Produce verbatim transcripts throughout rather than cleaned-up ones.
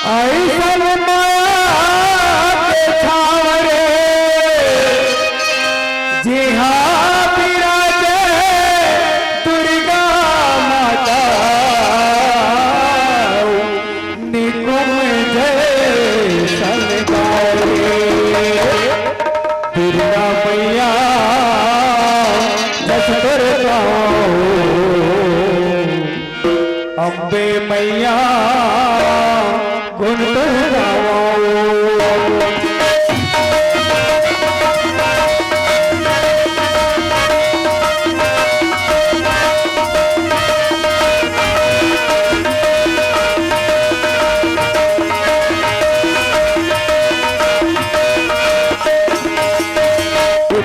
अइसन माया के छाँव रे, जिहाँ विराजे दुर्गा माता, निकुंज जइसन गाँव रे। दुर्गा मैया जस तोर गाँव, अम्बे मैया गुण तोर गावो।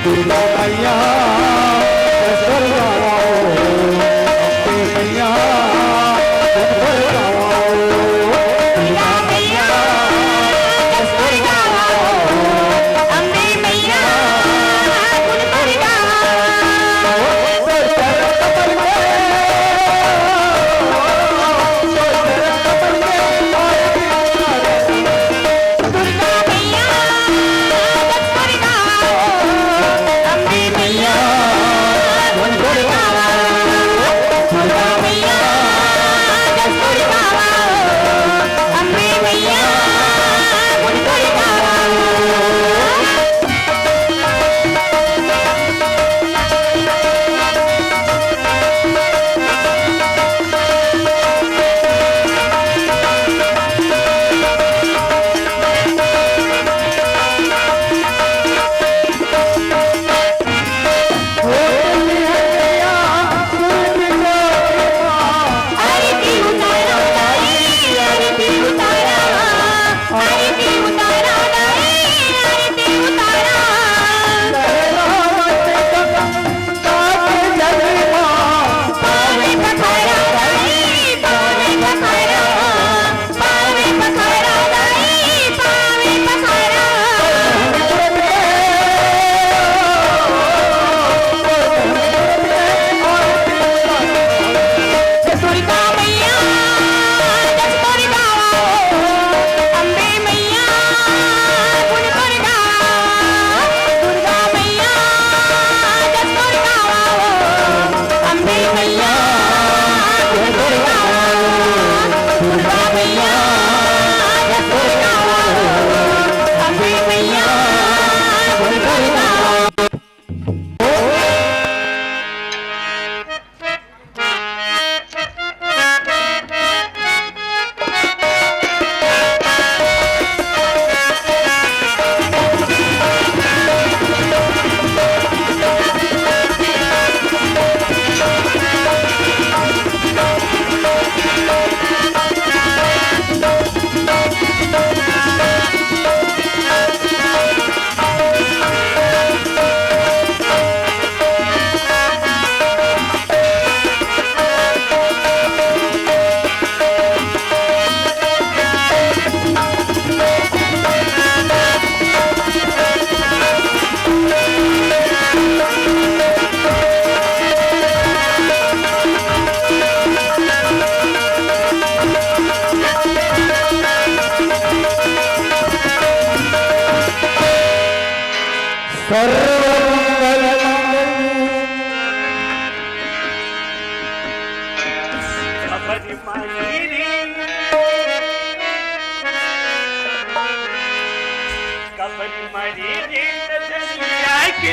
दुर्गा मैया, दुर्गा मैया, दुर्गा मैया, अम्बे मैया, दुर्गा दुर्गा मैया, जस तोर गाँव, अम्बे मैया, गुण तोर गावो। दुर्गा मैया, जस तोर गावो, अम्बे मैया, गुण तोर गावो। सर्वमंगल मंगल। खबर मारी रे, खबर मारी रे, नजरिया के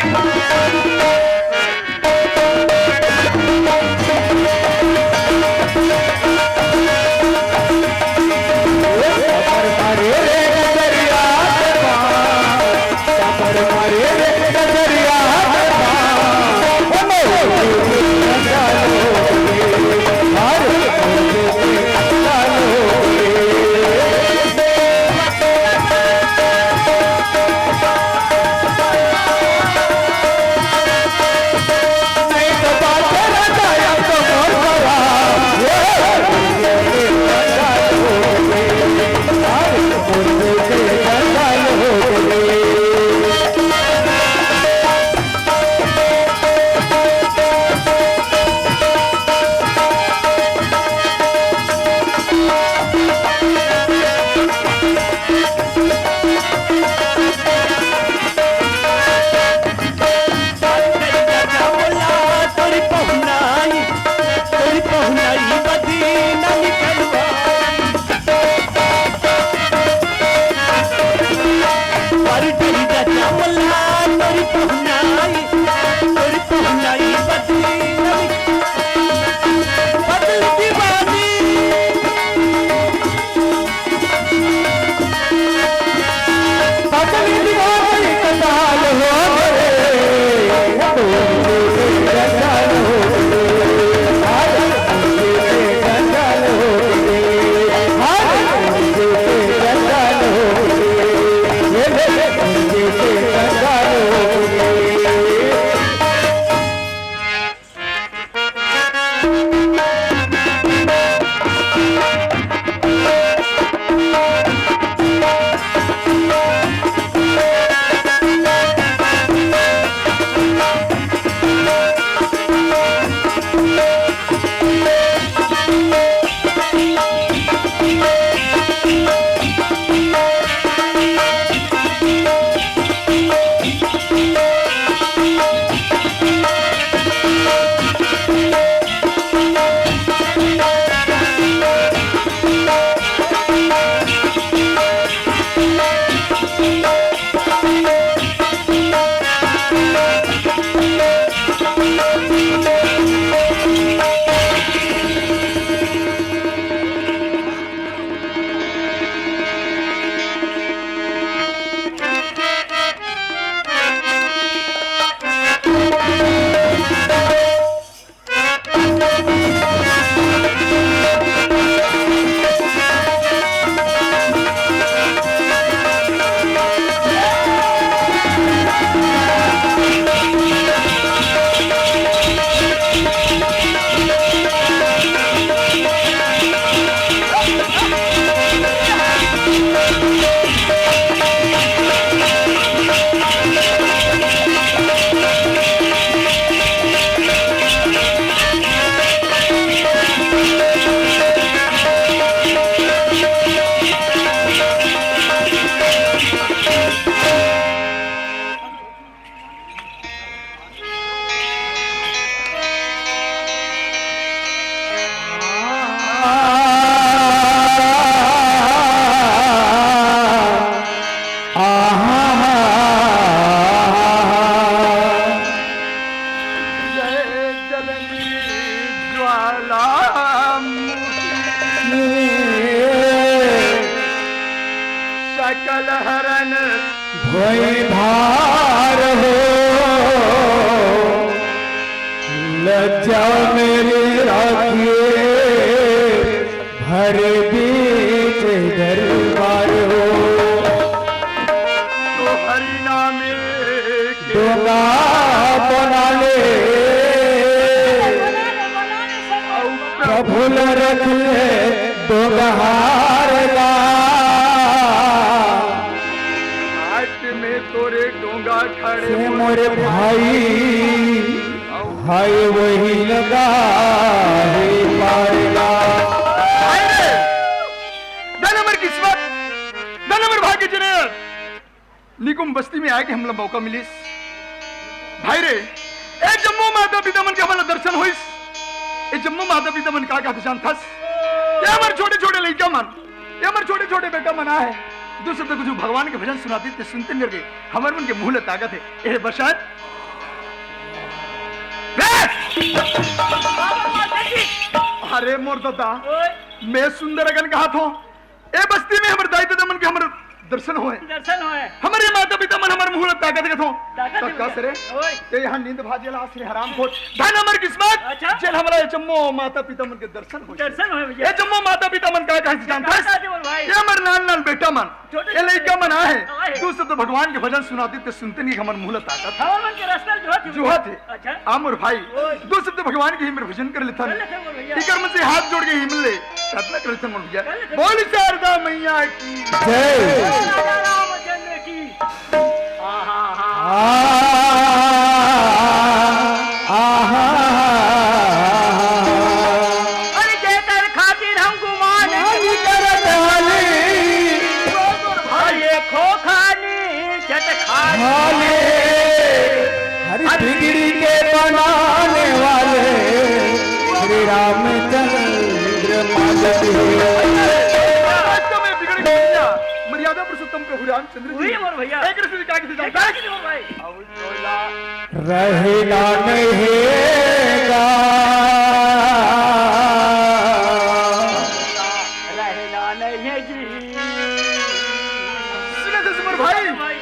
जय जलनी ज्वाला सकल हरन भोई भार हो। लज्जा मेरी राखिए भर बीच दरबार हो। तो हरि नाम डोंगा बना ले, प्रभु ल रख ले डोंगहार ला। हाथ में तोरे डोंगा खड़े से मोरे भाई, हाय वही लगा है पार ला। हाय रे, धन हमर किस्मत, धन हमर भाग्य जिने निकुम बस्ती में आए के हमला मौका मिलिस। भाई रे, ए जम्मो माता पिता मन के हमला दर्शन होइस। ए जम्मो माता पिता मन का कहत जानथस? ए हमर छोटे छोटे लइका मन, ए हमर छोटे छोटे बेटा मन आए, दू शब्द कुछ भगवान के भजन सुनाते ते सुनते करके हमर मन के मुंह ल ताकत हे। ए बरसात, अरे मोर ददा, मैं सुंदर अगन कहा थो, ए बस्ती में हमर दाई ददा मन के हमर दर्शन होए। दर्शन होए। हमरे माता पिता मन हमर मुंह ल ताकत के थो। ताकत त हे कस रे? ओए। ते यहाँ नींद भाजे ला श्री हराम खोट। धन हमर किस्मत। अच्छा। जेन हमला ए जम्मो माता पिता मन के दर्शन होए। दर्शन होए भैया। ए जम्मो माता पिता मन का कहे जानत हस? का कहे बोल भाई? ए हमर नान नान बेटा मन। छोटे ए लइका मन आए। आए। दू शब्द भगवान के भजन सुनाते ते सुनते नहीं हमर मुंह ल ताकत। हमर मन के रास्ता जोहत हे। जोहत हे। अच्छा। आ मोर भाई, ओए। दो शब्द भगवान के ही मेरे भजन कर लेथन। कर लेथन मोर भैया। इकर मन से हाथ जोड़ के ही मिल ले। प्रार्थना कर लेथन मोर भैया। कर लेथन। बोल शारदा मैया की जय। बोल राजा रामचंद्र की। आहा, आहा। आहा। अरे जेकर खातिर हम गुमान गुमान करत हली। अरे खोखानी चटखानी। हाले। हर बिगड़ी के बनाने वाले श्री रामचंद्र मालिक। वास्तव में बिगड़ गई भैया, मर्यादा पुरुषोत्तम प्रभु रामचंद्र जी। वही हमारे भैया। एक रस का किसी एक जानता है? रस की भाई। रहना नहीं है गा। रहना नहीं है जी। सुनो तो सुमन भाई। भाई।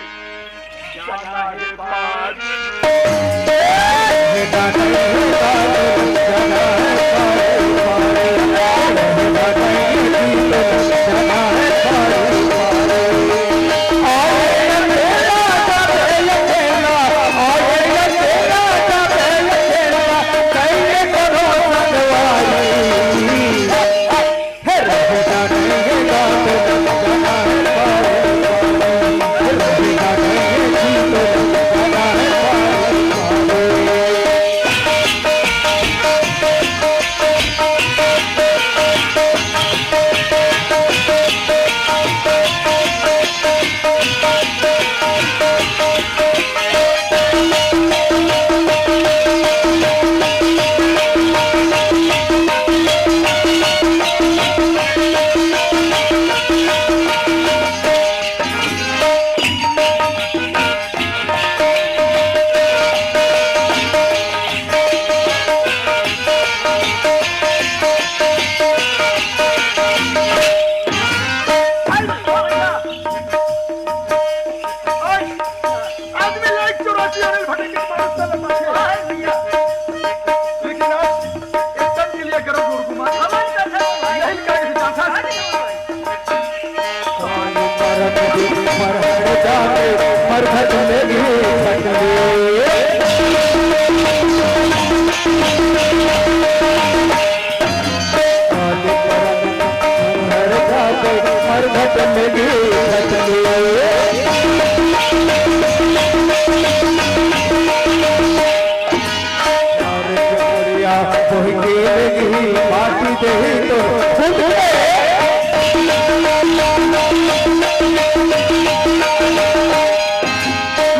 बोहि के लेगही माटी देहि तो फूट के।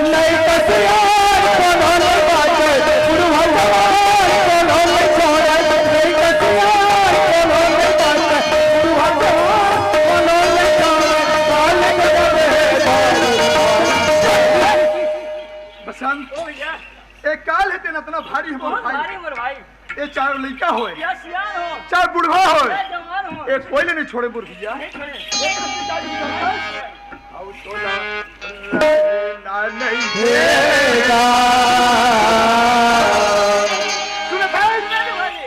नहीं कसियार कोनो नहीं बाटे, बुढ़वा जवान कोनो नहीं छोड़े। नहीं कसियार कोनो नहीं बाटे, बुढ़वा जवान कोनो नहीं छोड़े। काल के जब है भाई। बसंत, ओ भैया। ए काल हे तेन अतना भारी हे मोर बहुत भाई। भारी मोर भाई। ए चार लइका होय, या सियान हो, चार बुढ़वा होय, या जवान हो। ए कोई ले नहीं छोड़े मोर भैया। नहीं छोड़े। ये तो सीधा भी करता है। अउ तोला ना नहीं देगा। सुन भाई, सुन भाई।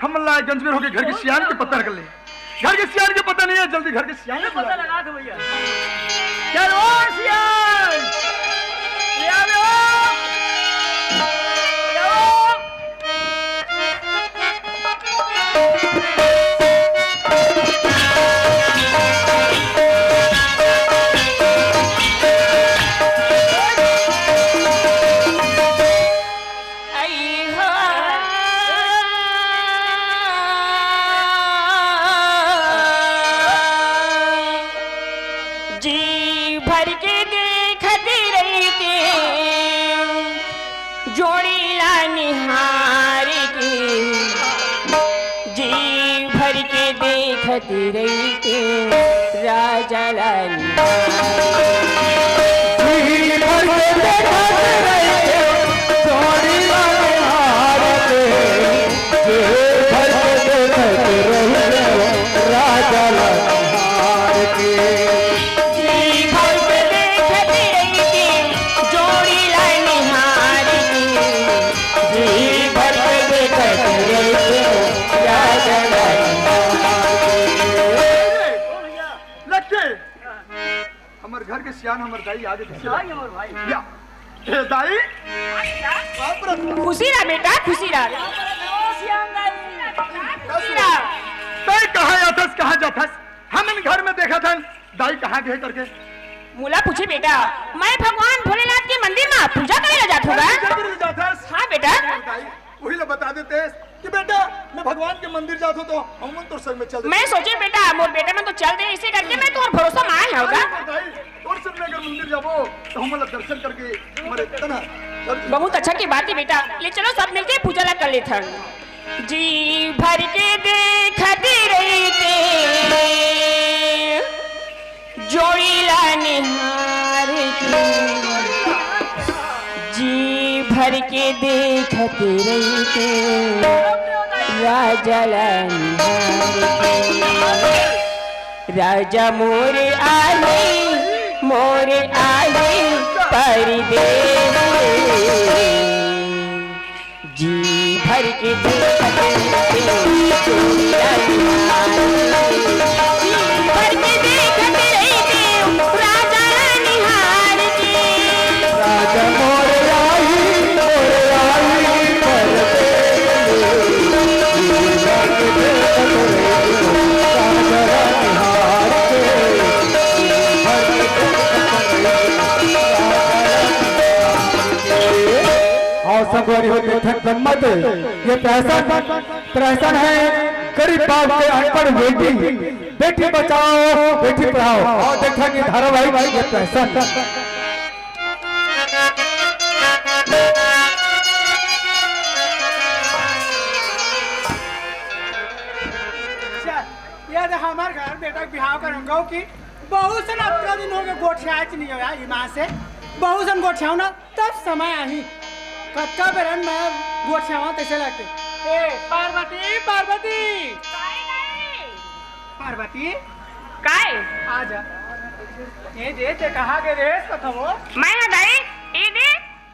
हम लाए गंज में होके घर के सियान के पता कर ले। घर के सियान के पता नहीं है, जल्दी घर के सियान ये को बुला। पता लगा दो भैया। चलो सियान, ले आ लो। ले आओ। जी भर के देखत रहितेंव, जोड़ी ला निहार के। जी भर के देखत रहितेंव, राजा ला निहार के। जी भर के देखत रहितेंव, जोड़ी ला निहार के। जी भर के देखत रहितेंव, राजा ला निहार के। जी भर के देखत रहितेंव, जोड़ी ला निहार के। जी भर के देखत रहितेंव, राजा ला निहार के। लक्की, हमर घर के सियान, हमर दाई आगे पीछे आई हमर भाई। या, ए दाई, बाप रे। खुशी रह बेटा, खुशी रह। सियान दाई। खुशी रह। तैं कहाँ आथस, कहाँ जाथस? हमन घर में देखत हन, दाई कहाँ गे करके। मोला पूछे बेटा, मैं भगवान भोलेनाथ के मंदिर में पूजा करे ला जात हँव। पूजा करे ला जाथस? हाँ बेटा। दाई, वही ला बता देते कि बेटा, मैं भगवान के मंदिर जात हँव तो हमन तोर संग में चल देते। मैं सोचे बेटा, मोर बेटा मन तो चल दे, इसे करके मैं तोर भरोसा में आए हँव गा। अरे दाई, तोर संग में अगर मंदिर जाबो तो हमन ला दर्शन करके हमारे तना दर्शन। बहुत अच्छा के बात हे बेटा, ले चलो सब मिलके पूजा ला कर लेथन। जी भर के देखत रहितेंव, जोड़ी ला निहार के। जी भर के देखत रहितेंव, राजा ला निहार के। राजा मोर आही, मोर आही परदेस। जी भर के देखत रहितेंव, जी भर के देखत रहितेंव, राजा ला निहार के। राजा मोर आही, मोर आही परदेस। जी भर के देखत रहितेंव, राजा ला निहार के। जी भर के देखत रहितेंव, राजा ला निहार के। अउ संगवारी हो, देखत बन मत, ये फैशन, फैशन हे गरीब बाप के अनपढ़ बेटी। बेटी बचाओ, बेटी पढ़ाओ। अउ देखत ये धारावाहिक, ये फैशन। चल, ये दे हमर घर बेटा के बिहाव करन गो कि बहुत सन अतका दिन होगे गोठियाच नहीं हो यार, ईमान से। बहुत सन गोठियाव ना, तब समय आही। कतका बेरन मैं गोठियावा तैसे लगते। ए, पार्वती, पार्वती। काय नहीं? पार्वती। काय? आ जा। ए दे, ते कहाँ गे रेहेस कथवो? मैं हा दाई, ए दे,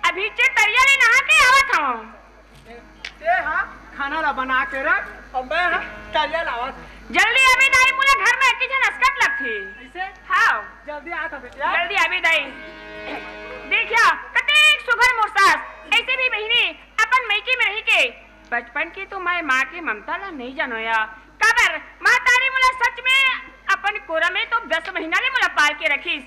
अभी चे तरिया ले नहा के आवत हवं। ए, ते हा खाना ला बना के रख, अउ मैं हा तरिया लावत हवं। जल्दी अभी दाई, मोला घर में से हाँ। जल्दी आ तो बेटिया। जल्दी आबे दाई। देखिया, कतेक सुघर मोर सास, ऐसे भी बहिनी अपन मइके में रहि के बचपन के तो मैं माँ के ममता ला नहीं जानों या। काबर, महतारी मोला सच में अपन कोरा में तो दस महीना ले मोला पाल के रखिस।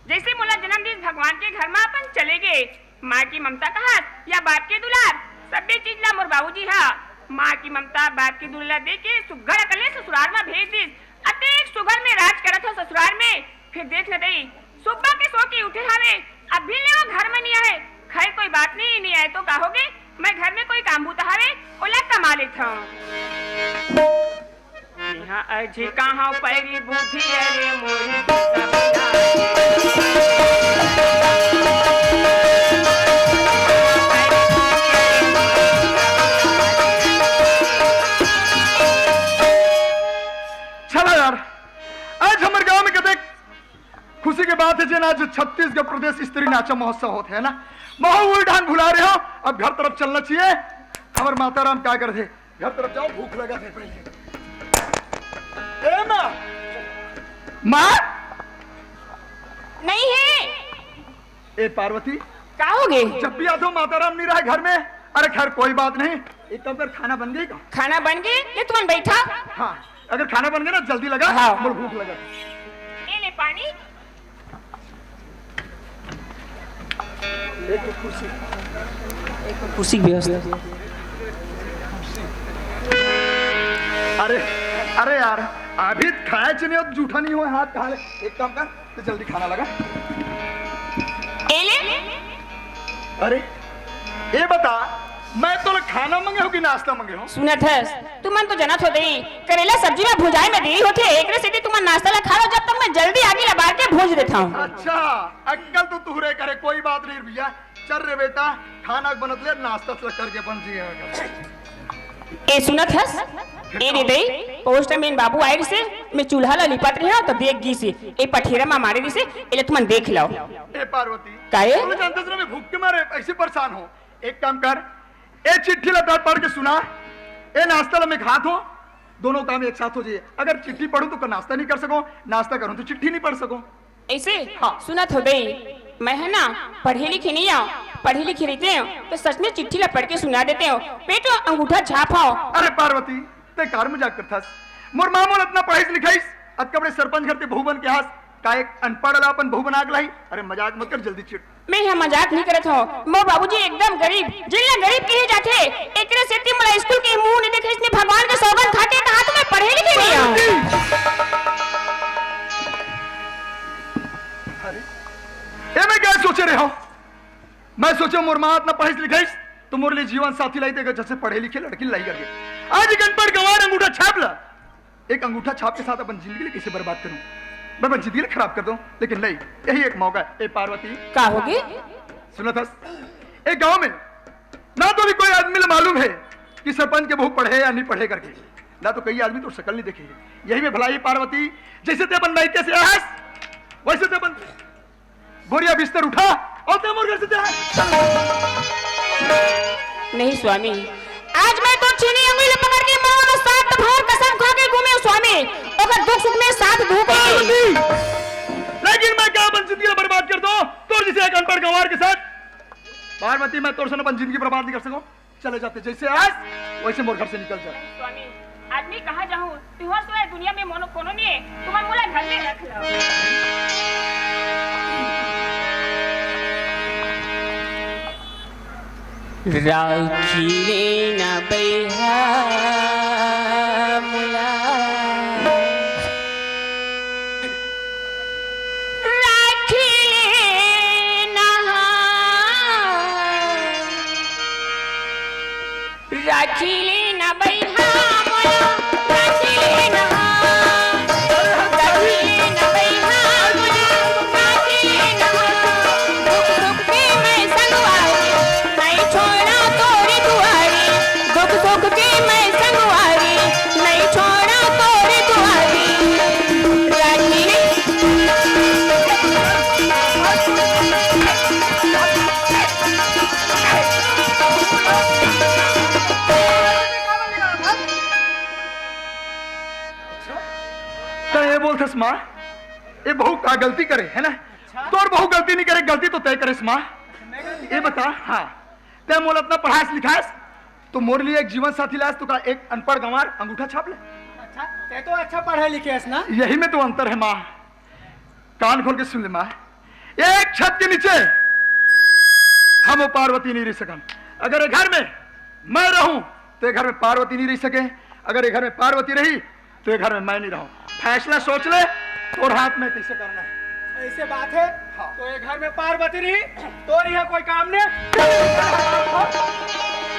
जैसे मोला जन्म दिस भगवान के घर में अपन चले गे, माँ की ममता कहस या बाप के दुलार, सब्बे चीज ला मोर बाबूजी हा माँ की ममता, बाप के दुलार दे के सुघर अकले ससुराल में भेज दिस। अतेक सुघर में राज करत हो ससुराल में, फिर देख न दई, सुबह के सो के उठे हवे, अभी ले वो घर में नहीं आए। खैर, कोई बात नहीं, नहीं आए तो का होगे, मैं घर में कोई काम बूता हवे, ओला कमा लेत हूँ। यहाँ अझी कहाँ पैरी बुद्धि अरे मोरी। चला यार, आज हमर गांव में कतेक खुशी के बात है जेन आज छत्तीसगढ़ प्रदेश स्त्री नाचा महोत्सव होत है ना, महू उही ढान भुला रहे हो। अब घर तरफ चलना चाहिए। हमर माता राम का कर दे, घर तरफ जाओ, भूख लगा है पहले। ए माँ, माँ, नहीं है। ए पार्वती, का हो गे? जब भी आथो माता राम नहीं रहा घर में। अरे खैर कोई बात नहीं, एक काम कर, खाना बन गई का? खाना बन गई, ले तुमन बैठा। हाँ, अगर खाना बन गया ना जल्दी लगा, हाँ। मोर भूख लगा। ए ले पानी। एक कुर्सी, एक कुर्सी की व्यवस्था। अरे, अरे यार, अभी खाया चने और जूठा नहीं हुआ, हाथ कहाँ ले? एक काम कर, तो जल्दी खाना लगा। ए ले। अरे, ए बता, मैं तो खाना मंगे हो कि नाश्ता मंगे हो? सुनत हस, तुमन तो जानत हो दई, करेला सब्जी में भुंजाए में देरी होथे, एकरे सेती तुमन नाश्ता ला खा लो, जब तक मैं जल्दी आगी ला बार के भूंज देता हूँ। अच्छा, अक्कल तो तुहरे करे, कोई बात नहीं भैया। चल रे बेटा, खाना बनत ले, नाश्ता से करके बन जी। ए सुनत हस, ए रे दई, पोस्ट में बाबू आए रिसे, मैं चूल्हा ला लिपत रहे तो देख गी से, ए पठेरा में मारे रिसे, एले तुमन देख लो। ए पार्वती, काहे? तू जानते ना मैं भूख के मारे ऐसे परेशान हो। एक काम कर, ए चिट्ठी ला पढ़ के सुना, ए नाश्ता ला मैं खात हो, दोनों काम एक साथ हो जाए। अगर चिट्ठी पढ़ूं तो नाश्ता नहीं कर सको, नाश्ता करूं तो चिट्ठी नहीं पढ़ सको। ऐसे? हाँ। सुनत हो दई, मैं है ना पढ़े लिखे नहीं आऊं, पढ़े लिखे रहते हो तो सच में चिट्ठी ला पढ़ के सुना देते हो, पेटो अंगूठा छाप हो। अरे पार्वती, ते कार मजाक करथस? मोर माँ मोला इतना पढ़ाईस लिखाईस, अतका बड़े सरपंच घर ते बहू बन के हास, का एक अनपढ़ ला अपन बहू बना के लाई? अरे मजाक मत कर, जल्दी चिट। मैं यहाँ मजाक नहीं करत हूँ, मोर बाबूजी एकदम गरीब, जिला गरीब कहे जाथे, एकरे सेती मोला स्कूल के मुंह नहीं देखे, इसने भगवान के सौगंध खाके कहा तो मैं पढ़े लिखे नहीं हूँ। अरे, ए मैं क्या सोचे रहे हो? मैं सोचे मोर माँ इतना पढ़ाईस लिखाईस तो मोर लिए जीवन साथी लाई देगा, जैसे पढ़े लिखे लड़की लाई करके। आज एक अनपढ़ गंवार अंगूठा छाप ला, एक अंगूठा छाप के साथ अपन जिंदगी ले कैसे बर्बाद करूं, मैं अपन जिंदगी ले खराब कर दूं, लेकिन नहीं, यही एक मौका है। ए पार्वती, का होगे? सुनत हस, एक गांव में ना तो भी कोई आदमी ला मालूम है कि सरपंच के बहू पढ़े या नहीं पढ़े करके, ना तो कई आदमी तो शकल नहीं देखे है। यही में भलाई पार्वती, जैसे ते अपन मायके से आस, वैसे ते अपन बोरिया बिस्तर उठा और ते मोर घर से जा। नहीं स्वामी, आज मैं तो छीनी अंगुली पकड़ के मरवा में सात भर कसम खा के घूमे स्वामी, ओकर दुख सुख में साथ धूप पार्वती, लेकिन मैं क्या अपन जिंदगी बर्बाद कर दो तोर जैसे एक अनपढ़ गंवार के साथ? पार्वती, मैं तोर सन अपन जिंदगी बर्बाद नहीं कर सकूं। चले जाते जैसे आस, वैसे मोर घर से निकल जा। स्वामी, आदमी कहाँ जाहूँ? तुहर सिवाय दुनिया में मोनो कोनो नहीं है। तुमन मोला घर में रख लो। राखी ले ना बइहा मोला। राखी ले ना, राखी ले ना बइहा मोला, राखी ले ना, राखी ले ना बइहा मोला, राखी ले ना। दुख सुख के मैं संगवारी, नहीं छोड़ा तोरी दुआरी। दुख सुख के मैं संगवारी, नहीं छोड़ा तोरी दुआरी। राखी ले। त ये बोलथस माँ, ये बहू का गलती करे, है ना? अच्छा। तोर बहू गलती नहीं करे, गलती तो तय करेस माँ। मैं गलती ये करे? बता, हाँ, तै मोला इतना पढ़ास लिखास, तो मोर लिए एक जीवन साथी लास, तो का एक अनपढ़ गंवार अंगूठा छाप ले? अच्छा, तै तो अच्छा पढ़े लिखे हस ना? यही में तो अंतर है माँ। कान खोल के सुन ले माँ, एक छत के नीचे हम वो पार्वती नहीं रह सकन। अगर ये घर में मैं रहूं तो ये घर में पार्वती नहीं रह सके, अगर ये घर में पार्वती रही तो ये घर में मैं नहीं रहूं। फैसला सोच ले, तोर हाथ में कैसे करना है। ऐसे बात है? हाँ। तो ये घर में पार्वती रही, तोर यहाँ कोई काम नहीं।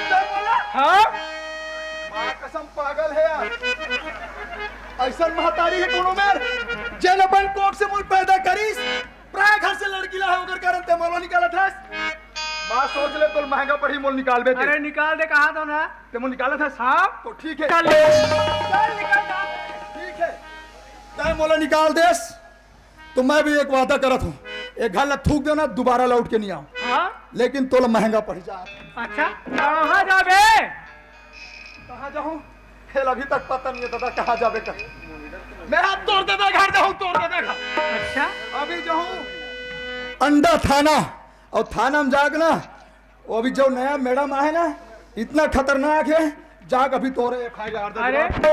क्या बोला? हाँ? माँ कसम, पागल है यार। ऐसा महतारी है कोनो मेर, जेन अपन कोख से मोला पैदा करिस, प्राय घर से लड़की ला है, ओकर कारण तै मोला निकालत हस। माँ सोच ले, तोला महंगा पड़ही मोला निकालबे ते। अरे निकाल दे, कहा तो ना। तै मोला निकालत हस? हाँ। तो ठीक है। चल। चल निकल जा। ठीक है, तै मोला निकाल देस तो मैं भी एक वादा करत हूँ, एक घर ला थूक देना, दोबारा लौट के नहीं आऊँ। हाँ? लेकिन तोला महंगा पड़ जा। अच्छा, कहाँ जाबे? कहाँ जाऊँ? फेल अभी तक पता नहीं है दादा, कहाँ जाबे कर। मैं अब तोर दादा घर जाऊँ, तोर दादा घर। अच्छा। अभी जाऊँ अंडा थाना, और थाना में जाके ना, वो अभी जो नया मैडम आए ना, इतना खतरनाक है, जाके अभी तोरे एफ आई आर दे अरे, दूंगा।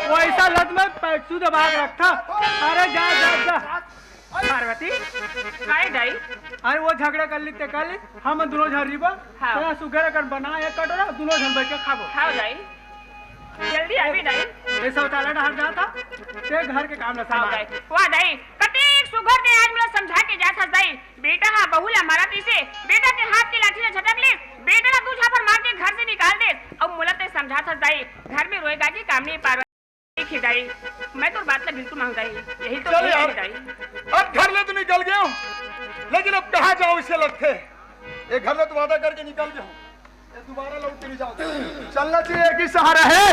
वो ऐसा लत में पैसू दबा के रखता। अरे जा, जा, जा। पार्वती, काय दाई? अरे वो झगड़ा कर ली ते कर ली, हम दोनों झन रिबो। हाँ। तेरा सुगर अगर बना एक कटोरा, दोनों झन बैठ के खाबो। हाँ दाई, जल्दी आबे दाई। ये शौचालय डहर जाता, ते घर के काम ला हाँ संभाल। दाई, वाह दाई, कतेक सुघर ते आज मोला समझा के जात हस दाई। बेटा हा बहू ला मारत रिहिसे, बेटा के हाथ के लाठी ला झटक लेस, बेटा ला दू झापड़ मार के घर से निकाल देस, अउ मोला ते समझात हस दाई, घर में रोए गाय के काम नहीं पारो। ठीक है दाई, मैं तोर बात ला बिल्कुल मानूं दाई, यही तो चल सही यार, है दाई। अब घर ले तो निकल गया हूँ, लेकिन अब कहाँ जाऊँ इसे लगथे। ये घर ले तो वादा करके निकल गया हूँ, ये दोबारा लौट के नहीं जाओ। चलना चाहिए, एक ही सहारा है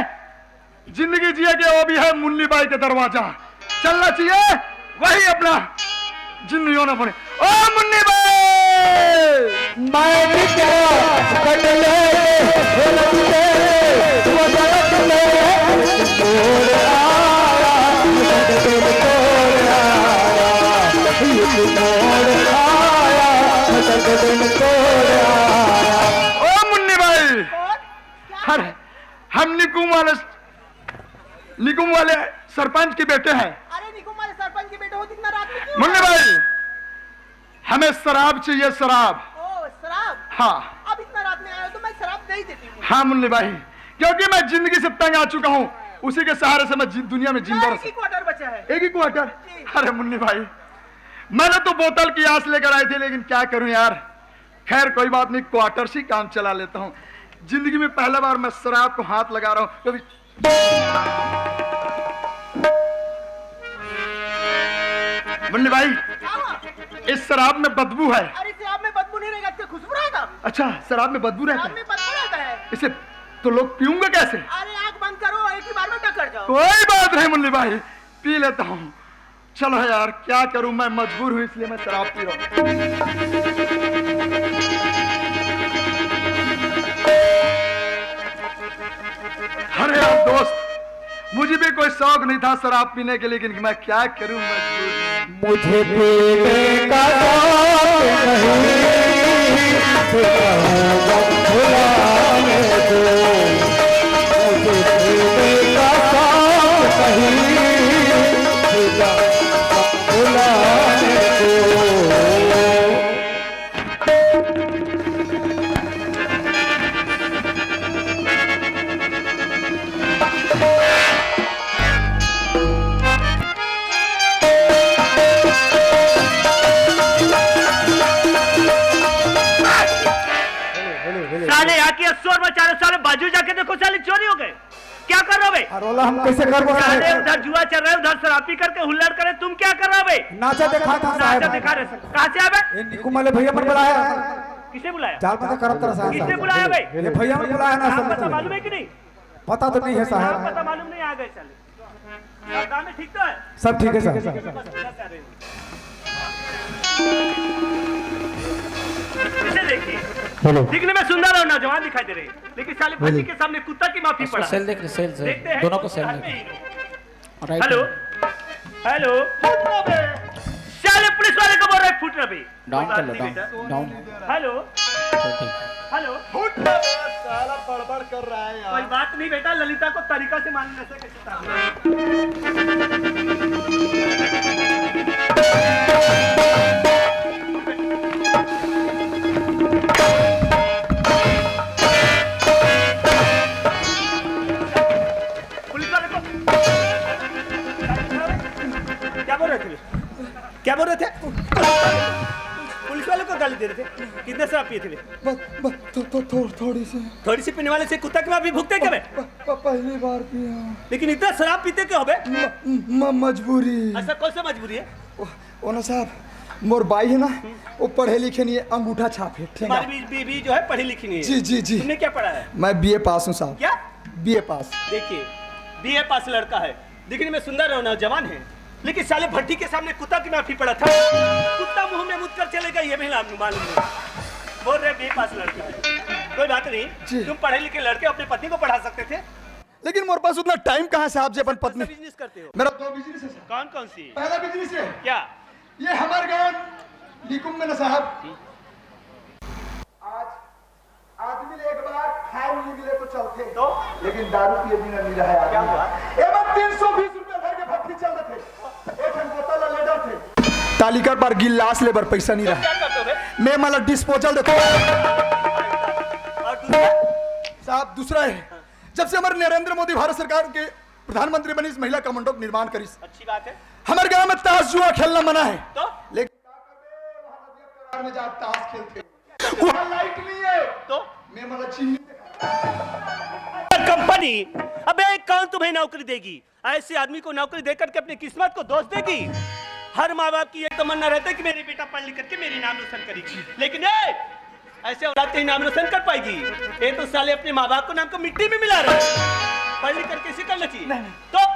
जिंदगी जिए के, वो भी है मुन्नी बाई के दरवाजा। चलना चाहिए, वही अपना जिंदगी होना पड़े। ओ मुन्नी बाई! मैं भी तेरा बदले में, वो दर्द में मोड़ आया, दर्द में मोड़ आया, ये मोड़ आया, दर्द में मोड़ आया। ओ मुन्नी बाई! अरे, हम निकुम वाले, निकुम वाले सरपंच के बेटे हैं। अरे निकुम वाले सरपंच के बेटे हो, इतना रात में क्यों मुन्नी आए? भाई, हमें शराब चाहिए, शराब। ओ, शराब? हाँ। अब इतना रात में आए हो तो मैं शराब दे ही देती हूँ। हाँ मुन्नी भाई, क्योंकि मैं जिंदगी से तंग आ चुका हूँ, उसी के सहारे से मैं जि-, दुनिया में जिंदा ना, रह एक ही सक- क्वार्टर बचा है। एक ही क्वार्टर? जी। अरे मुन्नी भाई, मैंने तो बोतल की आस लेकर आए थे, लेकिन क्या करूं यार, खैर कोई बात नहीं, क्वार्टर से ही काम चला लेता हूँ। जिंदगी में पहला बार मैं शराब को हाथ लगा रहा हूँ, कभी मुन्नी भाई, क्या हुआ? इस शराब में बदबू है। अरे शराब में बदबू नहीं रहेगा, इससे खुशबू रहेगा। अच्छा, शराब में बदबू रहता शराब है? में बदबू रहता है। इसे तो लोग पीऊंगा कैसे? अरे आंख बंद करो, एक ही बार में टक्कर जाओ। कोई बात नहीं मुन्नी भाई, पी लेता हूँ। चलो यार, क्या करूं, मैं मजबूर हूं, इसलिए मैं शराब पी रहा हूं। अरे यार दोस्त, मुझे भी कोई शौक नहीं था शराब पीने के, लेकिन मैं क्या करूं, मजबूर हूं। मुझे पीने का शौक नहीं, भुलाने दो। मुझे पीने का शौक नहीं, भुलाने दो। साले आके शोर मचा रहे, साले बाजू जाके देखो, साले चोरी हो गए। क्या कर रहे हो बे? अरे ओला हम कैसे करबो साले? साले उधर जुआ चल रहे, उधर शराबी करके हुल्लड़ करे, तुम क्या कर रहे हो बे? नाचा देखा था नाचा साहब। दिखा रहे। कहाँ से आवे? ये निकुम वाले भैया मन बुलाया। किसे बुलाया? चाल पता करत रहा साहब। किसने बुलाया बे? ये भैया मन बुलाया ना नाम सब पता तुझे। मालूम है कि नहीं? पता तो नहीं है नाम साहब। पता मालूम नहीं, आ गए साले। और काम में ठीक तो है? सब ठीक है साहब। इसे देखिए। हेलो। दिखने में सुंदर और नौजवान दिखाई दे रहे हैं, लेकिन साले बोलिए। फंसी के सामने कुत्ता की माफी उसको पड़ा। सेल देख ले, सेल, सेल। देखते हैं दोनों को सेल घर देख। में ही। राइट हेलो, है। हेलो। सुन ना बे, अभी डाउन कर लो, डाउन। डाउन। हेलो। हेलो। साला बड़बड़ कर रहा है यार। कोई बात नहीं बेटा, ललिता को तरीका से मालूम है। पुलिस वाले को क्या बोल रहे थे? क्या बोल रहे थे? पुलिस वाले को गाली दे रहे थे। कितने शराब पिए थे? बस, बस, थो, थो, थो, थोड़ी सी। थोड़ी सी पीने वाले से कुत्ता की माफी भुगते क्या बे? प-, प-, पहली बार पिया। लेकिन इतना शराब पीते क्यों हो बे? म-, म-, मजबूरी। ऐसा कौन सा मजबूरी है? ओ, ओ ना साहब, मोर बाई है ना, वो पढ़े लिखे नहीं है, अंगूठा छाप है, ठीक है? तुम्हारी भी, भी, भी जो है पढ़ी लिखी नहीं है। जी, जी, जी। तुमने क्या पढ़ा है? मैं बीए पास हूँ साहब। क्या? बीए पास। देखिए, बीए पास लड़का है, दिखने में सुंदर और नौजवान है, लेकिन साले भट्टी के सामने कुत्ता की माफी पड़ा था। कुत्ता मुंह में मुत कर चलेगा, ये भी मालूम नहीं। बोल रहे बीए पास लड़का है। कोई बात नहीं, जी। तुम पढ़े लिखे लड़के अपने पत्नी को पढ़ा सकते थे। लेकिन मोर पास उतना टाइम कहाँ है साहब जी अपन पत्नी? बिजनेस करते हो? मेरा दो बिजनेस है साहब। कौन कौन सी? पहला बिजनेस है क्या? ये हमारे गांव निकुंभ में ना साहब, आज आदमी ले एक बार खाए नहीं मिले तो चलते। तो? लेकिन दारू पिए बिना नहीं रहा आदमी। क्या हुआ? एमन तीन सौ बीस रुपया भर के भट्टी चल देते। एक ठन बोतल ले डरते। ताली कर पर गिलास ले बर पैसा नहीं तो रहा। क्या करते हो बे? मैं मला डिस्पोजल देता हूँ। और दूसरा? साहब, दूसरा है, जब से हमारे नरेंद्र मोदी भारत सरकार के प्रधानमंत्री बनिस, महिला कमांडो के निर्माण करिस। अच्छी बात है। हमारे गांव में ताश जुआ खेलना मना है। तो? लेकिन में जात ताश खेलते। वहाँ लाइट नहीं है। तो? मैं मला चीनी कंपनी, अबे कौन तुम्हें नौकरी देगी? ऐसे आदमी को नौकरी देकर के अपनी किस्मत को दोष देगी? हर माँ बाप की ये तमन्ना रहता है कि मेरी बेटा पढ़ लिख करके मेरी नाम रोशन करेगी, लेकिन ए, ऐसे औलाद कहीं नाम रोशन कर पाएगी? ये तो साले अपने माँ बाप को नाम को मिट्टी में मिला रहे हैं। पढ़ लिख करके इसे करना चाहिए। नहीं, नहीं। तो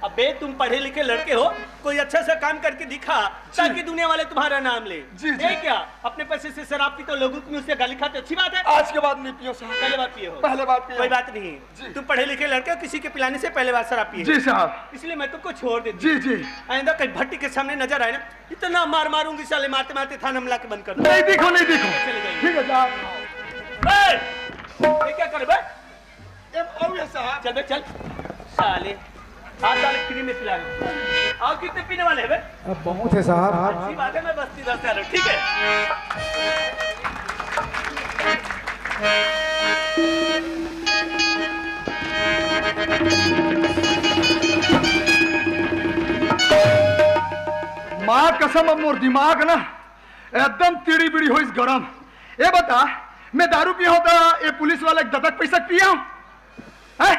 अबे तुम पढ़े लिखे लड़के हो, कोई अच्छा सा काम करके दिखा, जी। ताकि दुनिया वाले तुम्हारा नाम ले। जी, जी। ये क्या, अपने पैसे से शराब पीते हो, लोगों की मुंह से गाली खाते, अच्छी बात है? आज के बाद नहीं पियो साहब। पहले बार पिए हो? पहले बार पियो। कोई बात नहीं। जी। तुम पढ़े लिखे लड़के हो, किसी के पिलाने से पहले बार शराब पिए हो। जी साहब। इसलिए मैं तुमको छोड़ देती हूँ। जी, जी। आइंदा कहीं भट्टी के सामने नजर आए ना, इतना मार मारूंगी साले, मारते मारते थाना में लाके बंद कर दूंगा। नहीं दिखो, नहीं दिखो। चले जाइए। ठीक है साहब। ए, ये क्या करे बे? ए, आओ ये साहब। चल बे, चल। साले, आज साले फ्री में पिला रहे हैं। और कितने पीने वाले हैं बे? अब बहुत है साहब। अच्छी बात है, मैं बस्ती दस आ रहा हूँ, ठीक है? माँ कसम, अब मोर दिमाग ना एकदम तिड़ी बिड़ी होइस गरम। ए बता, मैं दारू पिया होता, ये पुलिस वाले दतक पैसा पिया हूँ? हैं?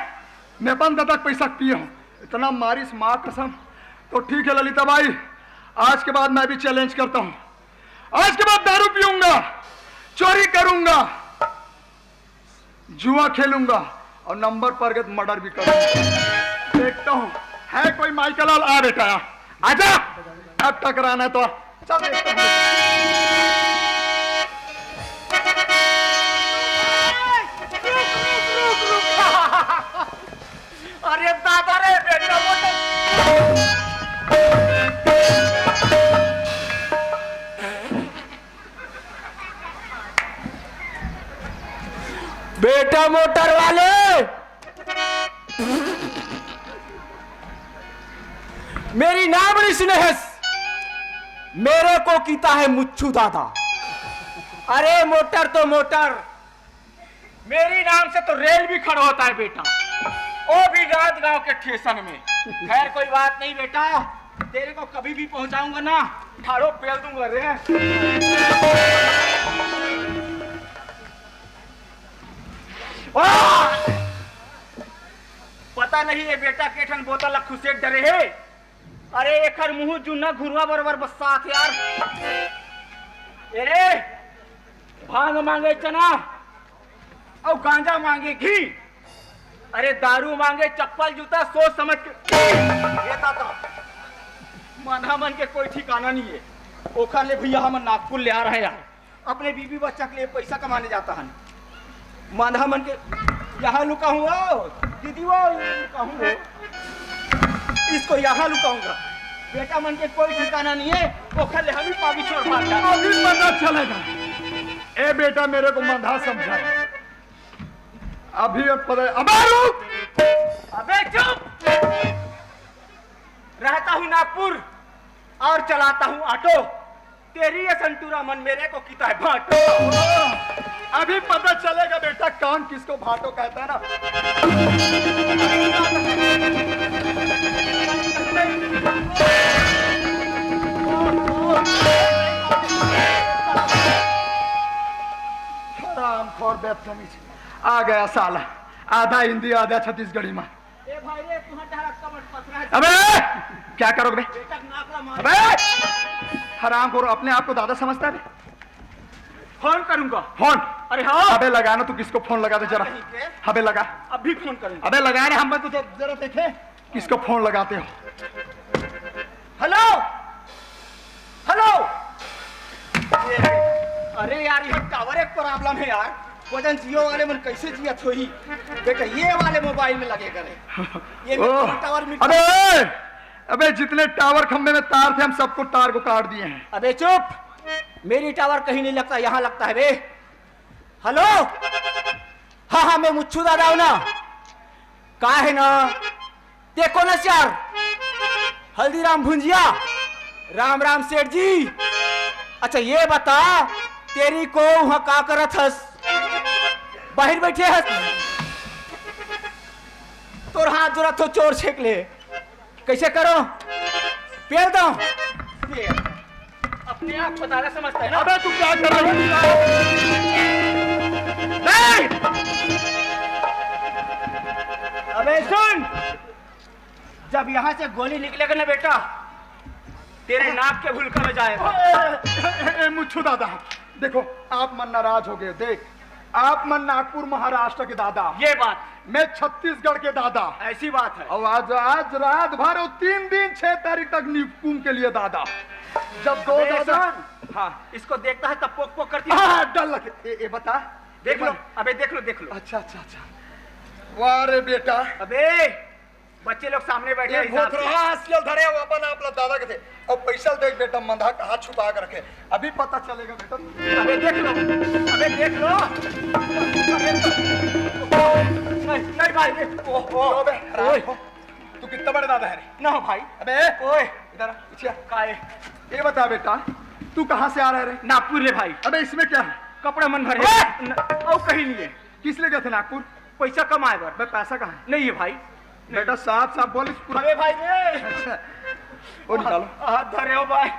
मैं अपन दतक पैसा पिया हूँ? इतना मारिस माँ कसम। तो ठीक है ललिता बाई, आज के बाद मैं भी चैलेंज करता हूँ। आज के बाद दारू पीऊंगा, चोरी करूंगा, जुआ खेलूंगा और नंबर पर गए तो मर्डर भी करूंगा। देखता हूँ, है कोई माइकल लाल? आ बेटा, आजा। अब टकराना है तो चल देखता हूँ। अरे दादा रे, बेटा वो तो बेटा मोटर वाले, मेरी नाम ऋषि नहीं है, मेरे को कीता है मुच्छू दादा। अरे मोटर तो मोटर, मेरी नाम से तो रेल भी खड़ा होता है बेटा, वो भी राजगांव के स्टेशन में। खैर कोई बात नहीं बेटा, तेरे को कभी भी पहुंचाऊंगा ना, ठाड़ो पेल दूंगा रे। आ! पता नहीं ये बेटा के ठन बोतल ला खुसेट डरे हे। अरे एकर मुंह जुन्ना घुरुवा बरोबर बस्सात यार। ए रे, भांग मांगे चना और गांजा मांगे घी। अरे दारू मांगे चप्पल जूता, सोच समझ के। ये दादा, मानहा मन के कोई ठिकाना नहीं है। ओखर ले भैया हम नागपुर ले आ रहे हैं यार। अपने बीबी बच्चा के लिए पैसा कमाने जाता है। मानहा मन के यहाँ लुका हूँ, ओ, दीदी वो लुका हूँ, ओ। इसको यहाँ लुकाऊंगा। बेटा मन के कोई ठिकाना नहीं है, ओखर ले हम ही पागी छोड़ मारता। अभी पता चलेगा। ए बेटा, मेरे को मंधा समझा है। अभी पता, अबे रुक। अबे चुप। रहता हूँ नागपुर और चलाता हूँ ऑटो। तेरी ये संतूरा मन मेरे को किता है भाटो। अभी पता चलेगा बेटा, कौन किसको भाटो कहता है ना। हरामखोर बदतमीज, आ गया साला, आधा हिंदी आधा छत्तीसगढ़ी में। ए भाई रे, तुम्हारा डहर कमर पसरा है। अबे, क्या करोगे बे? बेटा नाक ला मार। अबे, हरामखोर, अपने आप को दादा समझता है बे? फोन करूंगा। फोन? अरे हाँ। अबे लगा ना, तू किसको फोन लगा दे जरा। कहीं के? अबे लगा। अभी फोन करूंगा। अबे लगा ना, हम तो जरा देखे किसको फोन लगाते हो। Hello, hello. अरे यार, ये टावर एक प्रॉब्लम है यार। वजन जियो वाले मन कैसे जियत होही? बेटा, ये वाले मोबाइल में लगे करे। ये ओह, टावर मिल अबे, अबे, जितने टावर खंभे में तार थे, हम सबको तार को काट दिए हैं। अबे चुप, मेरी टावर कहीं नहीं लगता, यहाँ लगता है बे। हेलो, हाँ हाँ, मैं मुच्छू दादा हूँ ना। का है ना, देखो ना यार, हल्दीराम भुंजिया। राम राम सेठ जी। अच्छा ये बता, तेरी को वहाँ का करत हस? बाहर बैठे हस? तोर हाथ जोड़ा थो, चोर छेक ले। कैसे करो? पेल दो। ये अपने आप को दादा समझता है ना? अबे तू क्या कर रहा है? नहीं! अबे सुन, जब यहाँ से गोली निकलेगा ना बेटा, तेरे नाक के भुलका में जाएगा। ए, ए, ए, मुच्छू दादा, देखो, आप मन नाराज हो गए। देख, आप मन नागपुर महाराष्ट्र के दादा, ये बात। मैं छत्तीसगढ़ के दादा। ऐसी बात है। और आज, आज रात भर और तीन दिन, छह तारीख तक निकुम के लिए दादा। जब दो अबे दादा सुन, हाँ। इसको देखता है तब पोक पोक करती है। हाँ, डर लगे। ए, ए, बता। देख लो, अबे देख लो, देख लो। अच्छा, अच्छा, अच्छा। वाह रे बेटा। अबे बच्चे लोग सामने बैठे ये हैं, हिसाब से। भोथरा हंसियल धरे हो अपन आप ला दादा के थे। और पैसा देख बेटा, मंधा कहाँ छुपा के रखे, अभी पता चलेगा बेटा। अबे देख लो, अबे देख लो। अबे तो, नहीं, नहीं भाई, ये, ओ, ओ, अबे, ओए। तू कितना बड़े दादा है रे? ना हो भाई। अबे, ओए। इधर आ, पीछे आ। काहे? ये बता बेटा, तू कहाँ से आ रहा है रे? नागपुर रे भाई। अबे इसमें क्या है? कपड़ा मन भरे। अबे! न-, और कहीं नहीं है। किस लिए गए थे नागपुर? पैसा कमाए बर। बे, पैसा कहाँ है? नहीं है भाई। बेटा, साफ साफ बोल, इस पूरा अरे भाई रे। अच्छा, वो निकालो। हाथ धरे हो भाई।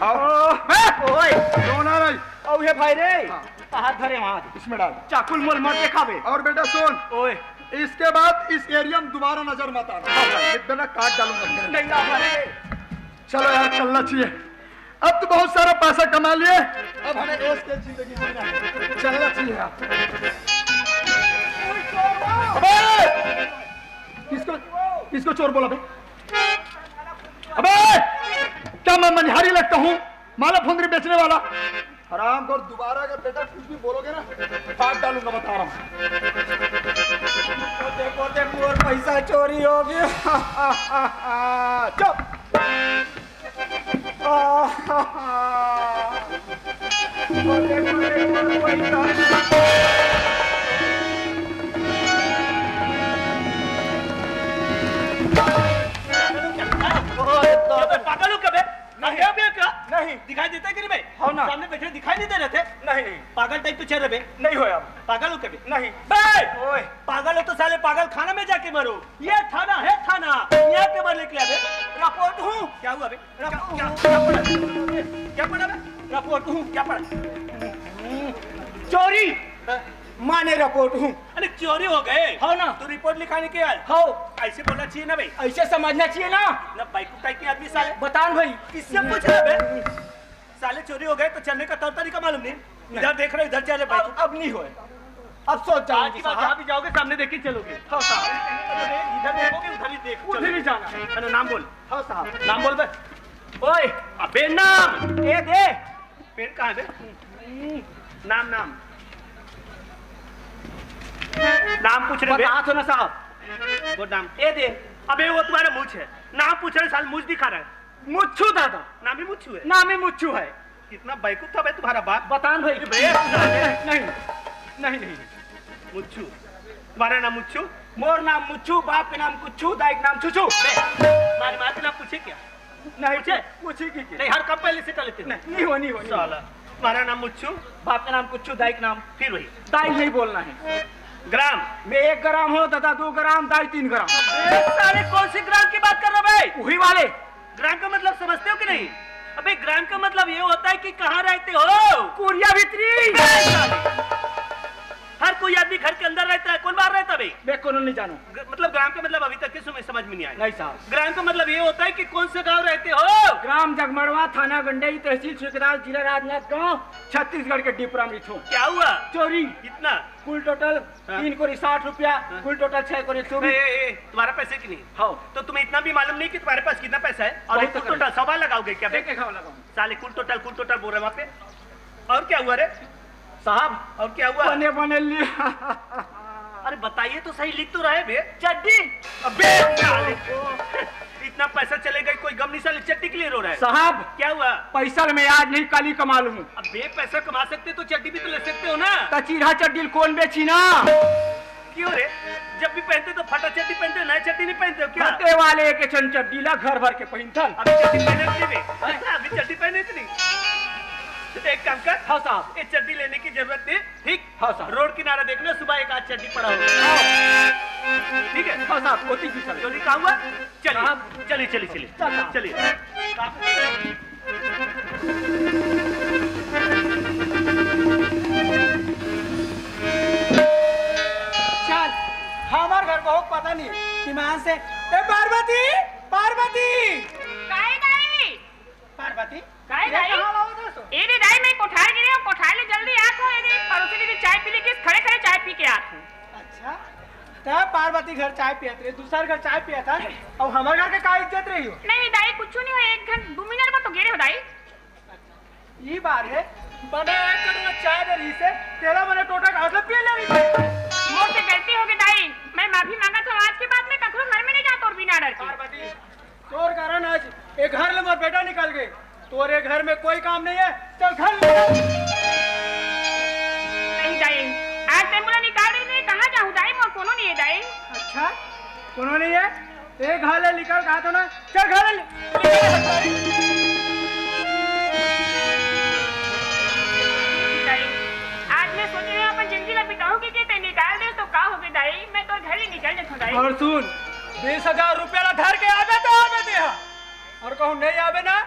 आओ। ओ, बे! ओए। रोना नहीं। ओ, ये भाई रे। हाँ। हाथ धरे वहाँ। इसमें डाल। चाकुल मोल मत दिखावे। और बेटा सुन। ओए। इसके बाद इस एरिया में दोबारा नजर मत आना। हाँ भाई। नहीं तो ना काट डालूंगा। नहीं ना भाई। चलो यार, चलना चाहिए। अब तो बहुत सारा पैसा कमा लिए, अब हमें ऐश की जिंदगी जीना है। चलना चाहिए यार। अबे! किसको, किसको चोर बोला बे? अबे! क्या मैं मनिहारी लगता हूँ? माला फुंदरी बेचने वाला? हराम, अगर दोबारा अगर बेटा कुछ भी बोलोगे ना, काट डालूंगा, बता रहा हूँ। देखो, देखो, और पैसा चोरी हो गया। चुप। पागल हो क्या बे? नहीं। क्या बे का? नहीं। दिखाई देता है कि नहीं बे? हो ना। सामने बैठे दिखाई नहीं दे रहे थे? नहीं, नहीं। पागल टाइप तो चल रहे बे। नहीं हो आप। पागल हो क्या बे? नहीं। बे! ओए। पागल हो तो साले पागल खाना में जाके मरो। ये थाना है थाना, यहाँ के मरने के लिए बे। रिपोर्ट हूँ। क्या हुआ बे? क्या, क्या, क्या पढ़ा? क्या पढ़ा बे? रिपोर्ट हूँ। क्या पढ़ा? चोरी। हाँ। माने रिपोर्ट हूँ। अरे चोरी हो गए? हो ना। तो रिपोर्ट लिखाने के आए? हो। ऐसे बोलना चाहिए ना भाई। ऐसे समझना चाहिए ना। ना बेवकूफ टाइप के आदमी साले। बतान भाई। किससे पूछ रहे बे? साले चोरी हो गए तो चलने का तौर तरीका मालूम नहीं। इधर देख रहे, इधर चले भाई। अब, अब नहीं होए। अब सोच जाओ आज की बात, जहाँ भी जाओगे सामने देख के चलोगे। हाँ साहब। इधर देखोगे, उधर ही देखो, उधर ही जाना। अरे नाम बोल। हाँ साहब। नाम बोल बे। ओए। अबे नाम। ए दे। पेन कहाँ है बे? नाम, नाम। नाम पूछ रहे बे। बता तो ना साहब। वो नाम। ए दे। अबे वो तुम्हारा मूछ है। नाम पूछ रहे, साल मुझ दिखा रहा है। मुच्छू दादा। नाम ही मुच्छू है। नाम ही मुच्छू है। कितना बेवकूफ था बे तुम्हारा बाप। बतान भाई। बे, नहीं, नहीं, नहीं, नहीं। मुच्छू। तुम्हारा नाम मुच्छू? मोर नाम मुच्छू, बाप के नाम कुच्छू, दाई के नाम छुछू। बे, तुम्हारी माँ के नाम पूछे क्या? नहीं, पूछे? पूछे की, की? नहीं, हर काम पहले से कर लेते हो। नहीं, नहीं हो, नहीं हो, नहीं हो। साला, तुम्हारा नाम मुच्छू? बाप का नाम कुच्छू, दाई का नाम? फिर वही। दाई नहीं बोलना है। ग्राम? मैं एक ग्राम हो, दादा दो ग्राम, दाई तीन ग्राम। ए, साले, कौन से ग्राम की बात कर रहे हो बे? वही वाले। ग्राम का मतलब समझते हो कि नहीं? अबे, ग्राम का मतलब ये होता है कि कहाँ रहते हो। कुरिया भीतरी। बे, साले, हर कोई आदमी घर के अंदर रहता है, कौन बाहर रहता है बे? मैं कोनो नहीं जानू। ग-, मतलब ग्राम का मतलब अभी तक के समय समझ में नहीं आया। नहीं साहब। ग्राम का मतलब ये होता है कि कौन से गांव रहते हो? ग्राम जगमड़वा, थाना गंडई, तहसील सूबेदार, जिला राजनांदगांव, छत्तीसगढ़ के डिपरा में रिथो। क्या हुआ? चोरी। कितना? कुल टोटल हाँ। तीन कोरी साठ रुपया, हाँ। कुल टोटल छह कोरी ए, चौबीस। ए, ए, तुम्हारा पैसे की नहीं? हाँ। तो तुम्हें इतना भी मालूम नहीं कि तुम्हारे पास कितना पैसा है? और बहुत कुल टोटल सवा लगाओगे क्या बे? एक, एक हवा लगाऊं। साले कुल टोटल, कुल टोटल बोल रहे वहाँ पे। और क्या हुआ रे? साहब, और क्या हुआ? बने, बने लिया। अरे बताइए तो सही, लिख तो रहे बे। चड्डी। अबे साले, इतना पैसा चले गए, कोई गम नहीं साले, चड्डी के लिए रो रहा है। साहब, क्या हुआ? पैसा मैं आज नहीं, काली कमा लूं। अबे पैसा कमा सकते तो चड्डी भी तो ले सकते हो ना। तो चीरहा चड्डी कौन बेची ना? क्यों रे, जब भी पहनते तो फटा चड्डी पहनते हो, नया चड्डी नहीं पहनते हो क्या? फटे वाले एक छन चड्डी ला घर भर के पहिनथन। अभी चड्डी पहने थे नहीं बे? अभी चड्डी पहने थे नहीं? एक काम कर। हाँ साहब। ये चड्डी लेने की जरूरत नहीं, ठीक? हाँ साहब। रोड किनारा देखना, सुबह एक आध चड्डी पड़ा होगा। हाँ। ठीक है? हाँ साहब, होती भी चले। जो नहीं कहा हुआ? चलिए। साहब। चलिए, चलिए, चलिए। चल साहब। चलिए। चल, हमार घर को पता नहीं, ईमान से। ए पार्वती, पार्वती। काय दाई? पार्वती, काय ये दाई? कहाँ लावत हस? ए दे दाई, मैं कोठार गे रेहेंव, कोठार ले जल्दी आत हंव। ए दे पड़ोसी दीदी चाय पी ले किस, खड़े खड़े चाय पी के आत हंव। अच्छा, त पार्वती घर चाय पियत रहे, दूसर घर चाय पियत हस, अउ हमर घर के का इज्जत रही हो? नहीं दाई, कुछ नहीं हो, एक घंटा दो मिनट में तो गे रेहेंव दाई। ई बात है, बने एक कटोरा चाय दे रही से, तेरा मने टोटा घास ले पी ले रही। मोर से गलती हो गई दाई, मैं माफी मांगत हंव, आज के बाद मैं कखरो घर में नहीं जात तोर बिना डर के। पार्वती, तोर कारण आज ए घर ले मोर बेटा निकल गए। तोरे घर में कोई काम नहीं है, चल घर ले। नहीं दाई, आज ते मोला निकाल रही नहीं, कहाँ जाहूँ दाई, मोर कोनो नहीं है दाई। अच्छा, कोनो नहीं है, ए घर ले निकल कहा था ना, चल घर ले। दाई, आज मैं सोच रही हूँ अपन जिंदगी ला बिताऊँ कि ते निकाल दे तो का हो गए दाई, मैं तो घर ही निकल जाता दाई। और सुन, बीस हजार रुपया ला धर के आबे तो आबे दे हा। और कहूँ नहीं आबे ना,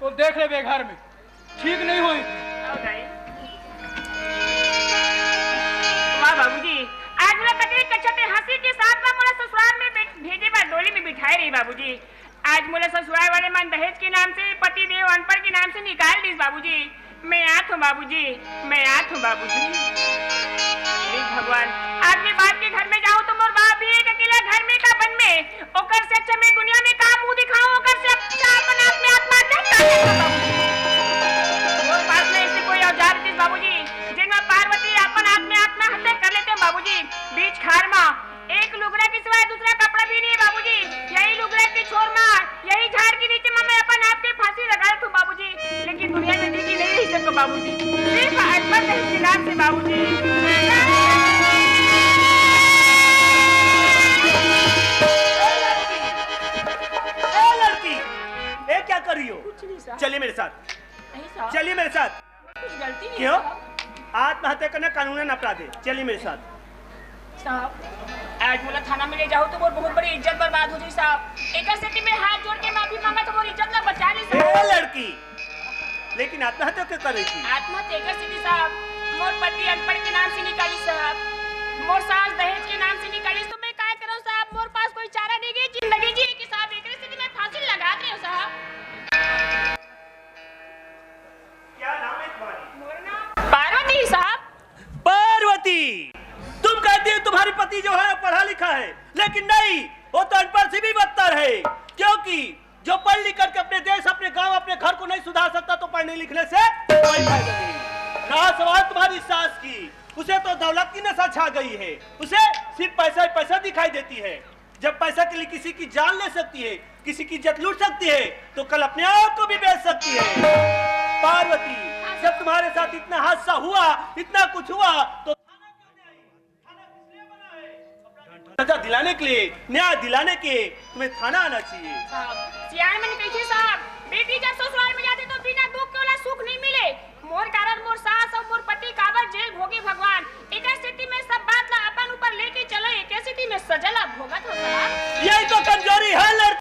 तो देख लेबे घर में, ठीक नहीं होई। आओ दाई। वाह बाबूजी, आज मोला कतेक अच्छा ते हंसी के साथ में मोला ससुराल में बैठ-, भेजे बर डोली में बिठाए रही बाबूजी। आज मोला ससुराल वाले मन दहेज के नाम से, पति देव अनपढ़ के नाम से निकाल दिस बाबूजी। मैं आत हूँ बाबूजी, मैं आत हूँ बाबूजी। हे भगवान, आज मैं बाप के घर में जाऊँ तो मोर बाप भी एक अकेला घर में का बन में, ओकर से अच्छा मैं दुनिया में का मुंह दिखाऊं, ओकर से अच्छा अपन आत्महत्या कर लेते बाबूजी। मोर पास में ऐसे कोई औजार रहितिस बाबूजी, जेन में पार्वती अपन आत्महत्या कर लेते बाबूजी। बीच खार में एक लुगरा के सिवाय दूसरा कपड़ा भी नहीं है बाबूजी। यही लुगरा के छोर में, यही झाड़ के नीचे में मैं अपन आप के फांसी लगा देता हूँ बाबूजी। लेकिन दुनिया में जी के नहीं रह सकता बाबूजी, सिर्फ अनपढ़ दहेज के नाम से बाबूजी। ए लड़की, ए क्या कर रही हो? कुछ नहीं साहब। चलिए मेरे साथ। नहीं साहब। चलिए मेरे साथ। कुछ गलती नहीं क्यों? साहब। आत्महत्या करना कानूनन अपराध है। चलिए मेरे साथ। साहब, आज मोला थाना में ले जाओ तो मोर बहुत बड़ी इज्जत बर्बाद हो जाई साहब। एकर सेती मैं हाथ जोड़ के माफी मांगत हूँ, मोर इज्जत ला बचा ली साहब। ए लड़की, लेकिन आत्महत्या क्यों कर रही थी? आत्महत्या एकर सेती साहब, मोर पति अनपढ़ के नाम से निकाली साहब, मोर सास दहेज के नाम से निकाली, तो मैं काय करूँ साहब? मोर पास कोई चारा नहीं गई जिंदगी जी की साहब, एकर सेती मैं फांसी लगा रही हूँ साहब। क्या नाम है तुम्हारी? मोर नाम पार्वती साहब। पार्वती, तुम कहती हो तुम्हारी पति जो है पढ़ा लिखा है, लेकिन नहीं, वो तो अनपढ़ से भी बदतर है, क्योंकि जो पढ़ लिख करके अपने देश, अपने गांव, अपने घर को नहीं सुधार सकता तो पढ़ने लिखने से कोई फायदा नहीं। रहा सवाल तुम्हारी सास की, उसे तो दौलत की नशा छा गई है, उसे सिर्फ पैसा ही पैसा दिखाई देती है। जब पैसा के लिए किसी की जान ले सकती है, किसी की इज्जत लूट सकती है तो कल अपने आप को भी बेच सकती है। पार्वती, जब तुम्हारे साथ इतना हादसा हुआ, इतना कुछ हुआ, तो थाना क्यों नहीं आई? थाना किस लिए बना है? सजा दिलाने के लिए, न्याय दिलाने के तुम्हें थाना आना चाहिए। साहब, सियान मन कहिथे साहब, बेटी जब ससुराल में जाथे तो बिना दुख के ओला सुख नहीं मिले। मोर कारण मोर सास अउ मोर पति काबर जेल भोगे भगवान। एकर सेती मैं सब बात ला अपन ऊपर लेके चलो, एकर सेती मैं सजा ला भोगत हो साहब। यही तो कमजोरी है लड़की।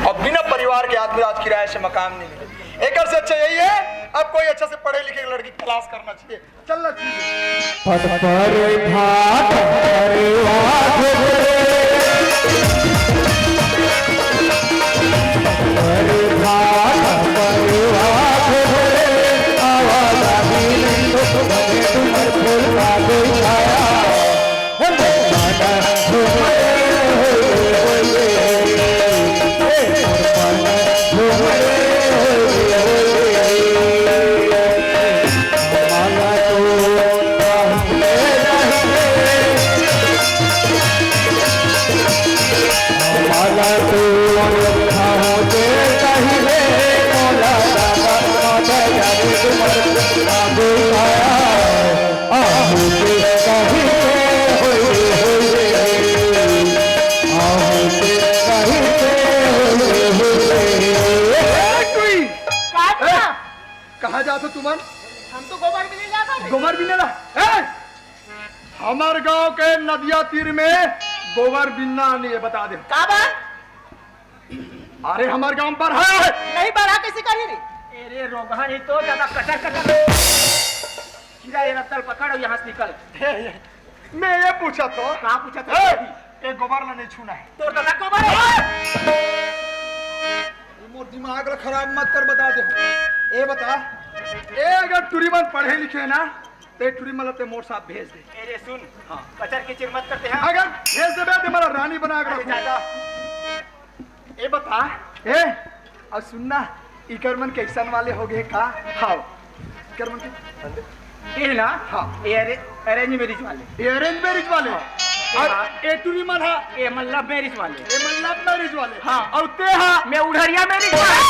और बिना परिवार के आदमी आज किराए से मकान नहीं मिले। एक से अच्छा यही है, अब कोई अच्छा से पढ़े लिखे लड़की तलाश करना चाहिए। चलना चाहिए। पट पर भात परवा घोरे। पट पर भात परवा घोरे। आवा लागी नहीं तो बने तुमर फूल का कोई छाया। हे मन घूमे होए होए। हे मन घूमे होए होए। का ए, था? कहाँ जात हो तुमन? हम तो गोबर बिने जात हन। गोबर बिने ला? ए, हमर गांव के नदिया तीर में गोबर बिनना नहीं है, बता दे। का बा? अरे, हमर गांव पर है। नहीं बड़ा कैसे करी रे? अरे, रोगहा नहीं तो ज्यादा कचर कचर। सीधा ये रत्तल पकड़ और यहाँ से निकल। ए, ए, मैं ये पूछा तो। कहाँ पूछा था? ए, ये गोबर ला नहीं छूना है। तोर तो ना गोबर है। ये मोर दिमाग ला खराब मत कर, बता दे। ए बता, ए अगर टुरी मन पढ़े लिखे ना, ते टुरी मन ला ते मोर साथ भेज दे। ए रे सुन, हाँ। कचर किचिर मत करते हैं। अगर भेज देबे ते मोला रानी बना के अरे रखो। जा, जा। ए बता, ए, अउ सुन ना, इकर मन कैसन वाले हो गए का? हाव। इकर मन के ए ना? हाँ। ए अरे, arrange marriage वाले। ए arrange marriage वाले? हाँ। अउ हाँ। ए टुरी मन हा? ए मन love marriage वाले। ए मन love marriage वाले? हाँ। अउ ते हा? मैं उढ़रिया marriage वाले।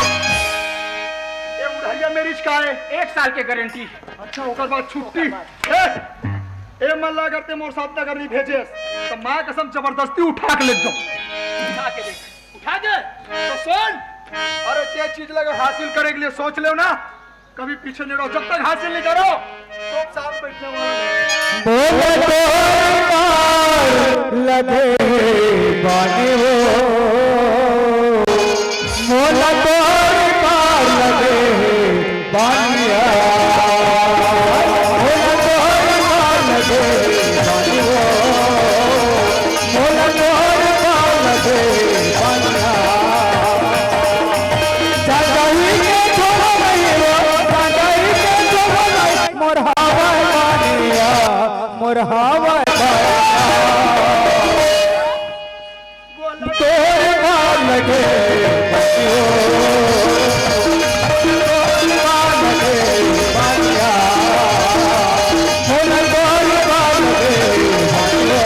ए उढ़रिया marriage का है? एक साल के guarantee। अच्छा, ओकर बाद छुट्टी। ओकर बाद। ए, ए मन ला अगर ते मोर साथ अगर नहीं भेजे, तो माँ कसम जबरदस्ती उठा के ले जाओ। उठा के ले। उठा दे। तो सुन, अरे, जे चीज लगे हासिल करे के लिए सोच लेव ना, कभी पीछे नहीं रहो, जब तक हासिल नहीं करो, तो साथ बैठने वाला नहीं। बोल तो मार लगे बानी हो। और हवा तोर का लगे बतियो, तोर का लगे बतिया, बोल तोर का लगे बतियो,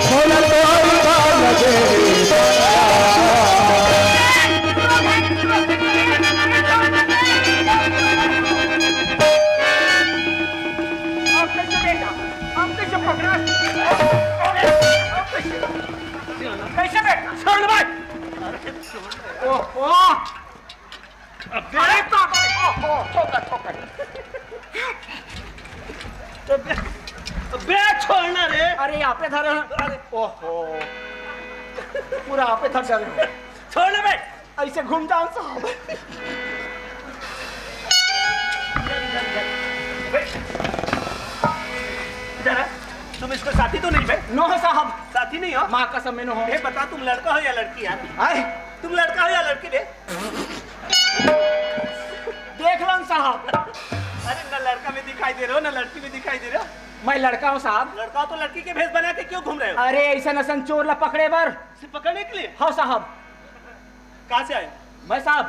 बोल तोर का लगे बतिया। अब कैसे बेटा? अब कैसे पकड़ा? अब कैसे? कैसे बेटा? छोड़ भाई। ओहो। अबे। अरे बाप रे। ओहो, ठोकर, ठोकर। अबे, अबे छोड़ना रे। अरे यहाँ पे धरे हैं। अरे, ओहो। पूरा यहाँ पे धर जा रहे हो। छोड़ना बे। ऐसे घूम जाओ साहब। इधर आ। तुम इसको साथी तो नहीं बे? नो साहब। साथी नहीं हो? माँ कसम में नो हो। ये बता, तुम लड़का हो या लड़की यार? आए। तुम लड़का हो या लड़की बे? देख लो साहब। अरे, ना लड़का में दिखाई दे रहे हो, ना लड़की में दिखाई दे रहे हो। मैं लड़का हूँ साहब। लड़का हो तो लड़की के भेष बना के क्यों घूम रहे हो? अरे, ऐसा नसन चोर ला पकड़े बर। सिर्फ पकड़ने के लिए? हाँ साहब। कहाँ से आए? मैं साहब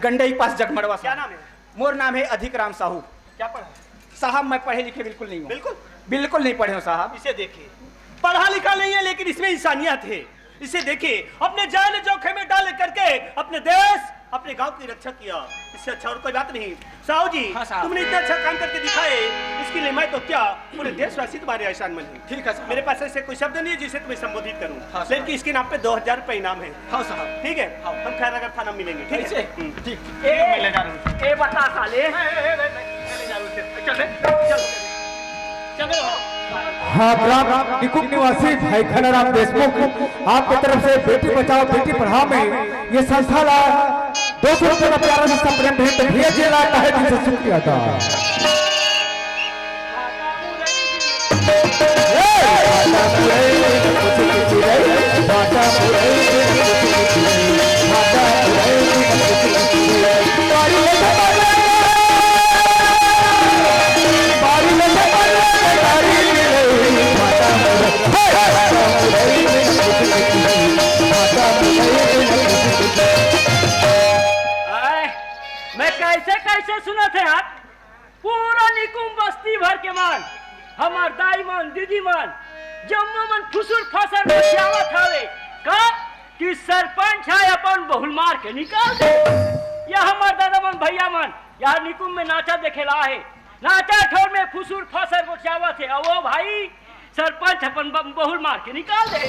गंडई पास जगमड़वा से। क्या नाम है? मोर नाम है अधिक राम साहू। क्या पढ़ा है? साहब, मैं पढ़े लिखे बिल्कुल नहीं हूँ। बिल्कुल? बिल्कुल नहीं पढ़े हूँ साहब। इसे देखिए, पढ़ा लिखा नहीं है, लेकिन इसमें इंसानियत है। इसे देखिए, अपने जान जोखिम में डाल करके अपने देश, अपने गांव की रक्षा किया। इससे अच्छा और कोई बात नहीं। साहू जी, हाँ साहब। तुमने इतना अच्छा काम करके दिखाए, इसके लिए मैं तो क्या, पूरे देशवासी तुम्हारे एहसानमंद हैं। ठीक है साहब। मेरे पास ऐसे कोई शब्द नहीं है जिसे तुम्हें संबोधित करूं। हाँ साहब। लेकिन इसके नाम पे दो हजार रुपए इनाम है। हाँ साहब। ठीक है? हाँ। हम खैरागढ़ थाना मिलेंगे, ठीक है? ऐसे? हम्म। ठीक। ए, मैं ले जा रहा हूँ। ए, बता साले। ए, ए, ए, ए, ए, ले जा रहा हूँ। चल बे, चल। चल बे। हाँ, ग्राम निकुंभ निवासी भाई घनाराम देशमुख, आपके तरफ से बेटी बचाओ बेटी पढ़ाओ में ये संस्था ला दो सौ रुपये का प्यारा सा संप्रेम भेंट, भैया जी ला तहे दिल से शुक्रिया था। आय, मैं कैसे कैसे सुनत हे यार, पूरा निकुम बस्ती भर के मन, हमर दाई मन, दीदी मन, जम्मो मन फुसुर फसर गोठियावत हवे। का कि सरपंच ह अपन बहुल मार के निकाल दे। या हमर दादा मन, भैया मन, या निकुम में नाचा देखे ला हे, नाचा ठोर में फुसुर फसर गोठियावत हे। अवो भाई, सरपंच अपन ब-, बहुल मार के निकाल दे।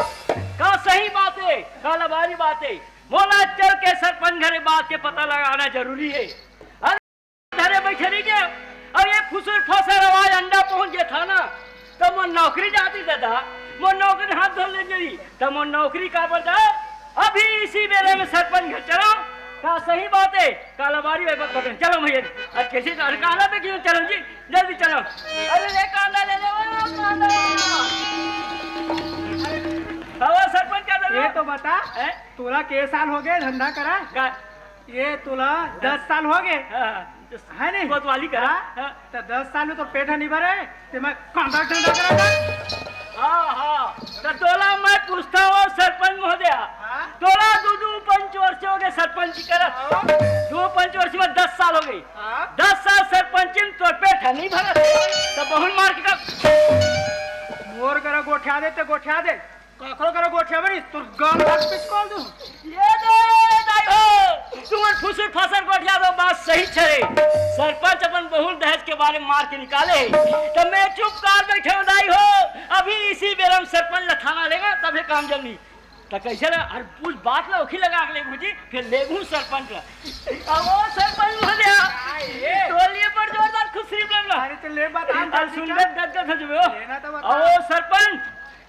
का सही बात हे, का लबारी बात हे? मोला चल के सरपंच घरे बात के पता लगाना जरूरी हे। अरे धरे बैठे रही के, अब ये फुसुर फसर आवाज अंडा पहुंच गया था ना, तो मोर नौकरी जाती दादा, मोर नौकरी हाथ धर ले गई, तो मोर नौकरी काबर जाए? अभी इसी बेले में सरपंच घर चलो। का सही बात हे, कालाबारी भाई बक-, बक-, चलो भैया, अब कैसे अरे कांदा पे क्यों चलो जी, जल्दी चलो। अरे ले कांदा ले ले, ओ कांदा। अब सरपंच का ये तो बता, हैं? तोला के साल हो गए धंधा करा? का? ये तोला दस साल हो गए, हाँ, हाँ। है नहीं? कोतवाली करा। हाँ? हाँ। तो दस साल में तो पेट नहीं भरे, ते मैं कांदा धंधा करा था। हाँ, हाँ। तो तोला मैं पूछता हूँ सरपंच महोदय, हाँ? तोला दो, दो पंच वर्ष हो गए सरपंच करा। हाँ। दो पंच वर्ष में दस साल हो गए। हाँ। दस साल सरपंच में तोर पेट नहीं भरा, तो बहुल मार के कर। मोर करा गोठिया दे, ते गोठिया दे। काकरो करा गोठिया बरी, तोर गाल काट पिचकोल दूं। ये दे, दाई हो, तुमन फुसुर फसर गोठिया दो, बात सही छे। सरपंच अपन बहुल दहेज के बारे में मार के निकाले, तो मैं चुप कर बैठे हूँ, दाई हो। अभी इसी बेरा में सरपंच ला थाना लेगा, तभे काम जमनी। तो कैसे ला? अरे पूछ बात ला, ओखी लगा के लेगू जी, फिर लेगू सरपंच ला। अब वो सरपंच बोल दिया, हाँ, ये। तो लिए पर जोरदार खुशी लगला। अरे तो ले बात, हम अब जल्दी सुन चल। ले, गदगद हो जबे हो। लेना तो बता। अब वो सरपंच,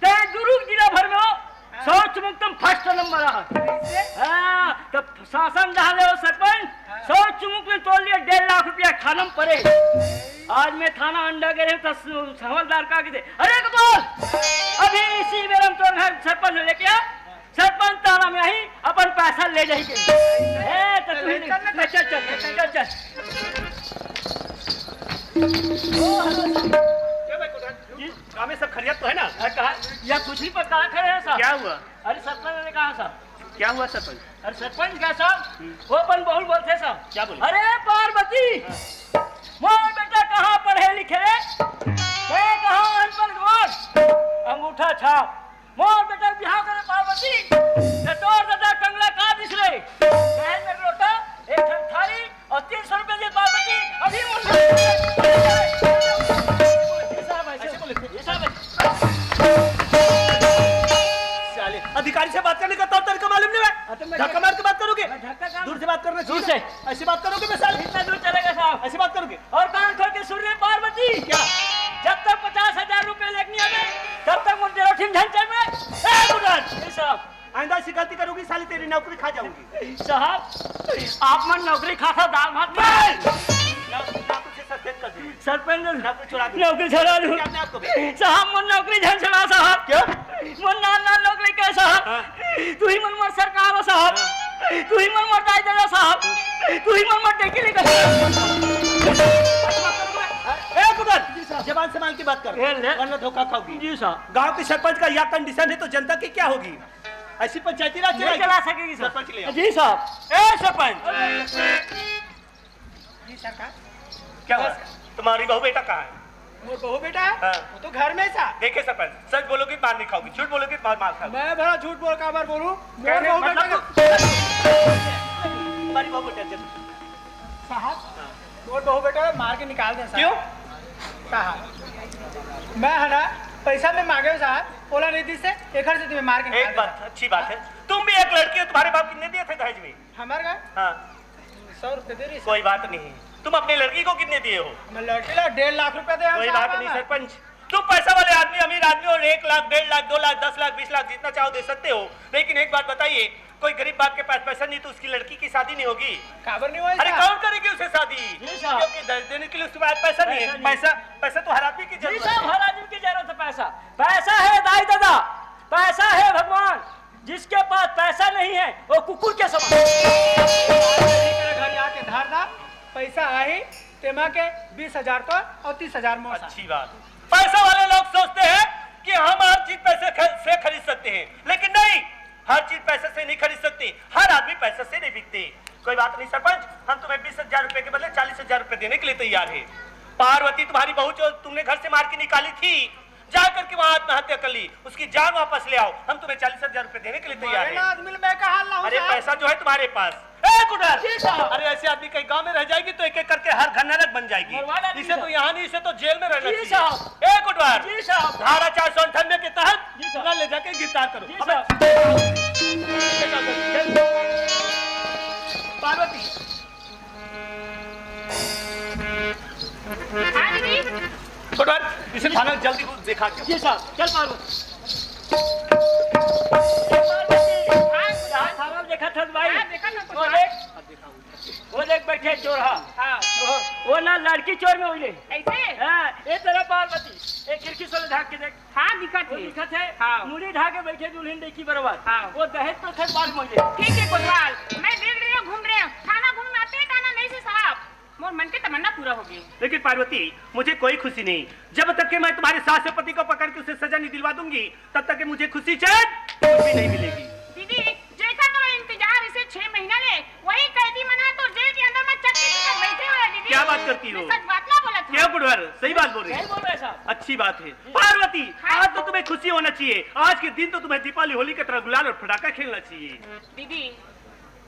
ते दुरुग जिला भर में हो, हाँ। शौच मुक्त में first number आ। कैसे? हाँ, तो शासन जहाँ ले हो सरपंच, हाँ। शौच मुक्त में तोर लिए डेढ़ लाख रुपया खाना में पड़े। आज मैं थाना अंडा गे रहे तो सु-, हवलदार का के दे, "अरे गोपाल, अभी इसी बेरा में तोर घर सरपंच हो लेके आ, सरपंच थाना में आई, अपन पैसा ले जाएंगे।" ए, तो तू ही चल, नहीं, चल, चल, चल, चल, चल। क्या भाई, कुछ गाँव में सब खैरियत तो है ना? अरे कहा, यह कुछ नहीं पर कहाँ खड़े हैं साहब? क्या हुआ? अरे सरपंच ने कहा साहब। क्या हुआ सरपंच? अरे सरपंच का साहब, हम्म। वो अपन बहुत बोलते साहब। क्या बोले? अरे पार्वती, हाँ। मोर बेटा कहाँ पढ़े लिखे रे? मैं कहाँ अनपढ़ गवार? अंगूठा छाप। मोर बेटा बिहाव करे पार्वती, न तोर दादा कंगला का दिस रे? कहे मेरे लोटा, एक ठन थारी, और तीन सौ रुपए दे पार्वती, अभी मुझे। ये साहब ऐसे बोले, ये साहब ऐसे। साले, अधिकारी से बात करने का तौर तरीका मालूम नहीं है। हाँ, तो मैं धक्का मार के बात करोगे? मैं धक्का काम दूर से बात करना दूर चाहिए। से। ऐसी बात करोगे मैं साले? इतना दूर चलेगा साहब। ऐसी बात करोगे? और कान खोल के सुन रहे पार्वती। क्या? जब तक पचास हजार रुपए लेके नहीं आवे, तब तक मुझे रोटी झंझट में। ए, गुडर! ये साहब। आइंदा ऐसी गलती करोगी, साली तेरी नौकरी खा जाऊंगी। साहब, आप मन नौकरी खाता दाल भात नहीं। बस! ना, ना तुझे सस्पेंड कर दूंगी। सरपंच, नौकरी छुड़ा दूंगी। नौकरी छुड़ा दूं। क्या अपने आप को भी? साहब, मन नौकरी झन छुड़ा साहब। क्यों? मन नान नान नौकरी कर साहब। हाँ। तू ही मन मोर सरकार हो साहब। हाँ। तू ही मन मोर दाई दादा साहब। तू ही मन मोर टेकी लेकर। ए, गुडर, जी साहब। जबान संभाल के बात कर, ए, ले। वरना धोखा खाओगी। जी साहब। गांव के सरपंच का यह कंडीशन है तो जनता की क्या होगी? ऐसी पंचायती राज नहीं चलाएगी? चला सकेगी सर। सरपंच ले आओ। जी साहब। ए सरपंच। जी सरकार। क्या हुआ? बस। तुम्हारी बहू बेटा कहाँ है? मोर बहू बेटा है? हाँ। वो तो घर में था। देखिए सरपंच, सच बोलोगे तो मार नहीं खाओगी, झूठ बोलोगे तो मार, मार खाओगी। मैं भला झूठ बोल काबर बोलूं? मोर कहने बहू बेटा मतलब का तुम्हारी बहू बेटा जब साहब, मोर बहू बेटा मार के निकाल दे साहब। क्यों? साहब, मैं है ना, पैसा में मांगे हूँ साहब, ओला नहीं दी से, एकर से तुम्हें मार के निकाल एक दे बात, साहब। अच्छी बात है, तुम भी एक लड़की हो, तुम्हारे बाप कितने दिए थे दहेज में? हमारे का? हाँ। सौ रुपये दे रही कोई साहब। बात नहीं, तुम अपनी लड़की को कितने दिए हो? मैं लड़की ला डेढ़ लाख रुपया दे कोई साहब बात नहीं हमारा। सरपंच, तुम पैसा वाले आदमी, अमीर आदमी, और एक लाख, डेढ़ लाख, दो लाख, दस लाख, बीस लाख, जितना चाहो दे सकते हो, लेकिन एक बात बताइए, कोई गरीब बाप के पास पैसा नहीं तो उसकी लड़की की शादी नहीं होगी। काबर नहीं होगी अरे साहब? कौन करेगी उसे शादी? जी साहब। क्योंकि दहेज देने के लिए उसके पास पैसा नहीं पैसा है। नहीं। पैसा, पैसा तो हर आदमी की जी जरूरत साहब, है। हर आदमी की जरूरत है पैसा। पैसा है दाई दादा, पैसा है भगवान। जिसके पास पैसा नहीं है वो कुकुर के समान। घर आके धार दा, पैसा आही, तेमा के बीस हजार तो और तीस हजार मोसा। अच्छी बात। पैसा वाले लोग सोचते हैं कि हम हर चीज पैसे ख-, से खरीद सकते हैं, लेकिन नहीं, हर चीज पैसे से नहीं खरीद सकते, हर आदमी पैसे से नहीं बिकते। कोई बात नहीं सरपंच, हम तुम्हें बीस हजार रुपए के बदले चालीस हजार रुपए देने के लिए तैयार है। पार्वती तुम्हारी बहू जो तुमने घर से मार के निकाली थी, जा करके वहां आत्महत्या कर ली, उसकी जान वापस ले आओ, हम तुम्हें चालीस हजार रुपए देने के लिए तैयार मरे ना हैं। आदमी, मैं कहाँ लाऊं अरे साहब? पैसा जो है तुम्हारे पास। ए कुटवार! जी साहब। अरे ऐसे आदमी कहीं गांव में रह जाएगी तो एक एक करके हर घर नरक बन जाएगी। मरवा डालेंगे इसे तो साहब। यहाँ नहीं, इसे तो जेल में रहना जी चाहिए। साहब। ए कुटवार! जी साहब। धारा चार सौ अंठानवे के तहत जी साहब। तुरंत ले जाके गिरफ्तार करो। जी अबे साहब। पार्वती, हाँ दीदी। छोटवार, इसे थाना जल्दी को दिखा के। जी साहब, चल पार्वती। हाँ, यहाँ थाना देखा था भाई। हाँ, देखा था वो कुछ। देख, वो देख बैठे चोर, हाँ। हाँ। वो, वो ना लड़की चोर में हुई ले। ऐसे? हाँ, ये तरह पार्वती, एक खिड़की से झांक के देख। हाँ, दिखत वो हे। दिखत हे। हाँ। मुड़ी ढाके बैठे दुल्हन देखी बराबर। हाँ। वो दहेज तो थे बाल मुझे। ठीक है कोतवाल, मैं देख रही हूँ, घूम रहे हूँ। थाना घूम में आते ही थाना नहीं से साहब। मोर मन के तमन्ना पूरा हो गई। लेकिन पार्वती, मुझे कोई खुशी नहीं। जब तक कि मैं तुम्हारे सास से पति को पकड़ के उसे सजा नहीं दिलवा दूंगी, तब तक कि मुझे खुशी चैन कुछ भी नहीं मिलेगी। दीदी, जेकर तो इंतजार इसे छह महीना ले, वही कैदी मन ह तो जेल के अंदर में चक्की की तरह बैठे हुए हैं, दीदी। क्या बात करती हो? मैं सच बात ना बोलत हूँ। क्या गुड़वर, सही बात बोल रही सही है। बोल रहे साहब। अच्छी बात है। पार्वती, हाँ। आज तो तुम्हें खुशी होना चाहिए। आज के दिन तो तुम्हें दीपावली, होली की तरह गुलाल और फटाका खेलना चाहिए। दीदी,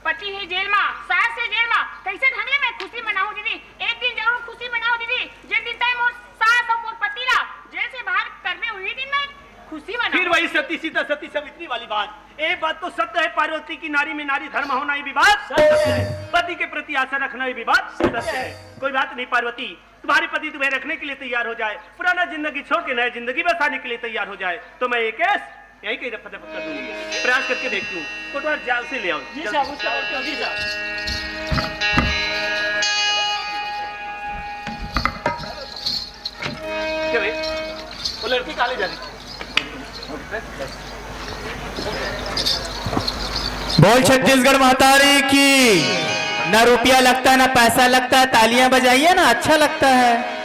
पति है जेल में, सास है जेल में, कैसे ढंग ले मैं खुशी मनाऊं दीदी? एक दिन जरूर खुशी मनाऊं दीदी, जिन दिन तय मोर सास और मोर पति ला जेल से बाहर करबे, उही दिन मैं खुशी मनाऊं। फिर वही सती सीता, सती सावित्री वाली बात। एक बात तो सत्य है पार्वती, की नारी में नारी धर्म होना, ये भी बात सत्य है। पति के प्रति आशा रखना, ये भी बात सत्य है। कोई बात नहीं पार्वती, तुम्हारे पति तुम्हें रखने के लिए तैयार हो जाए, पुराना जिंदगी छोड़ के नया जिंदगी बसाने के लिए तैयार हो जाए, तो मैं ये केस यहीं कहीं दफा दफा कर दूंगी। प्रयास करके देखती हूँ, कोटवार जाल से ले आओ। जी जल्दी। साहब, उसका और क्या? जी साहब। क्या भाई, वो लड़की कहाँ ले जा रही है? बोल छत्तीसगढ़ महतारी की। ना रुपया लगता है, ना पैसा लगता है, तालियां बजाइए ना, अच्छा लगता है।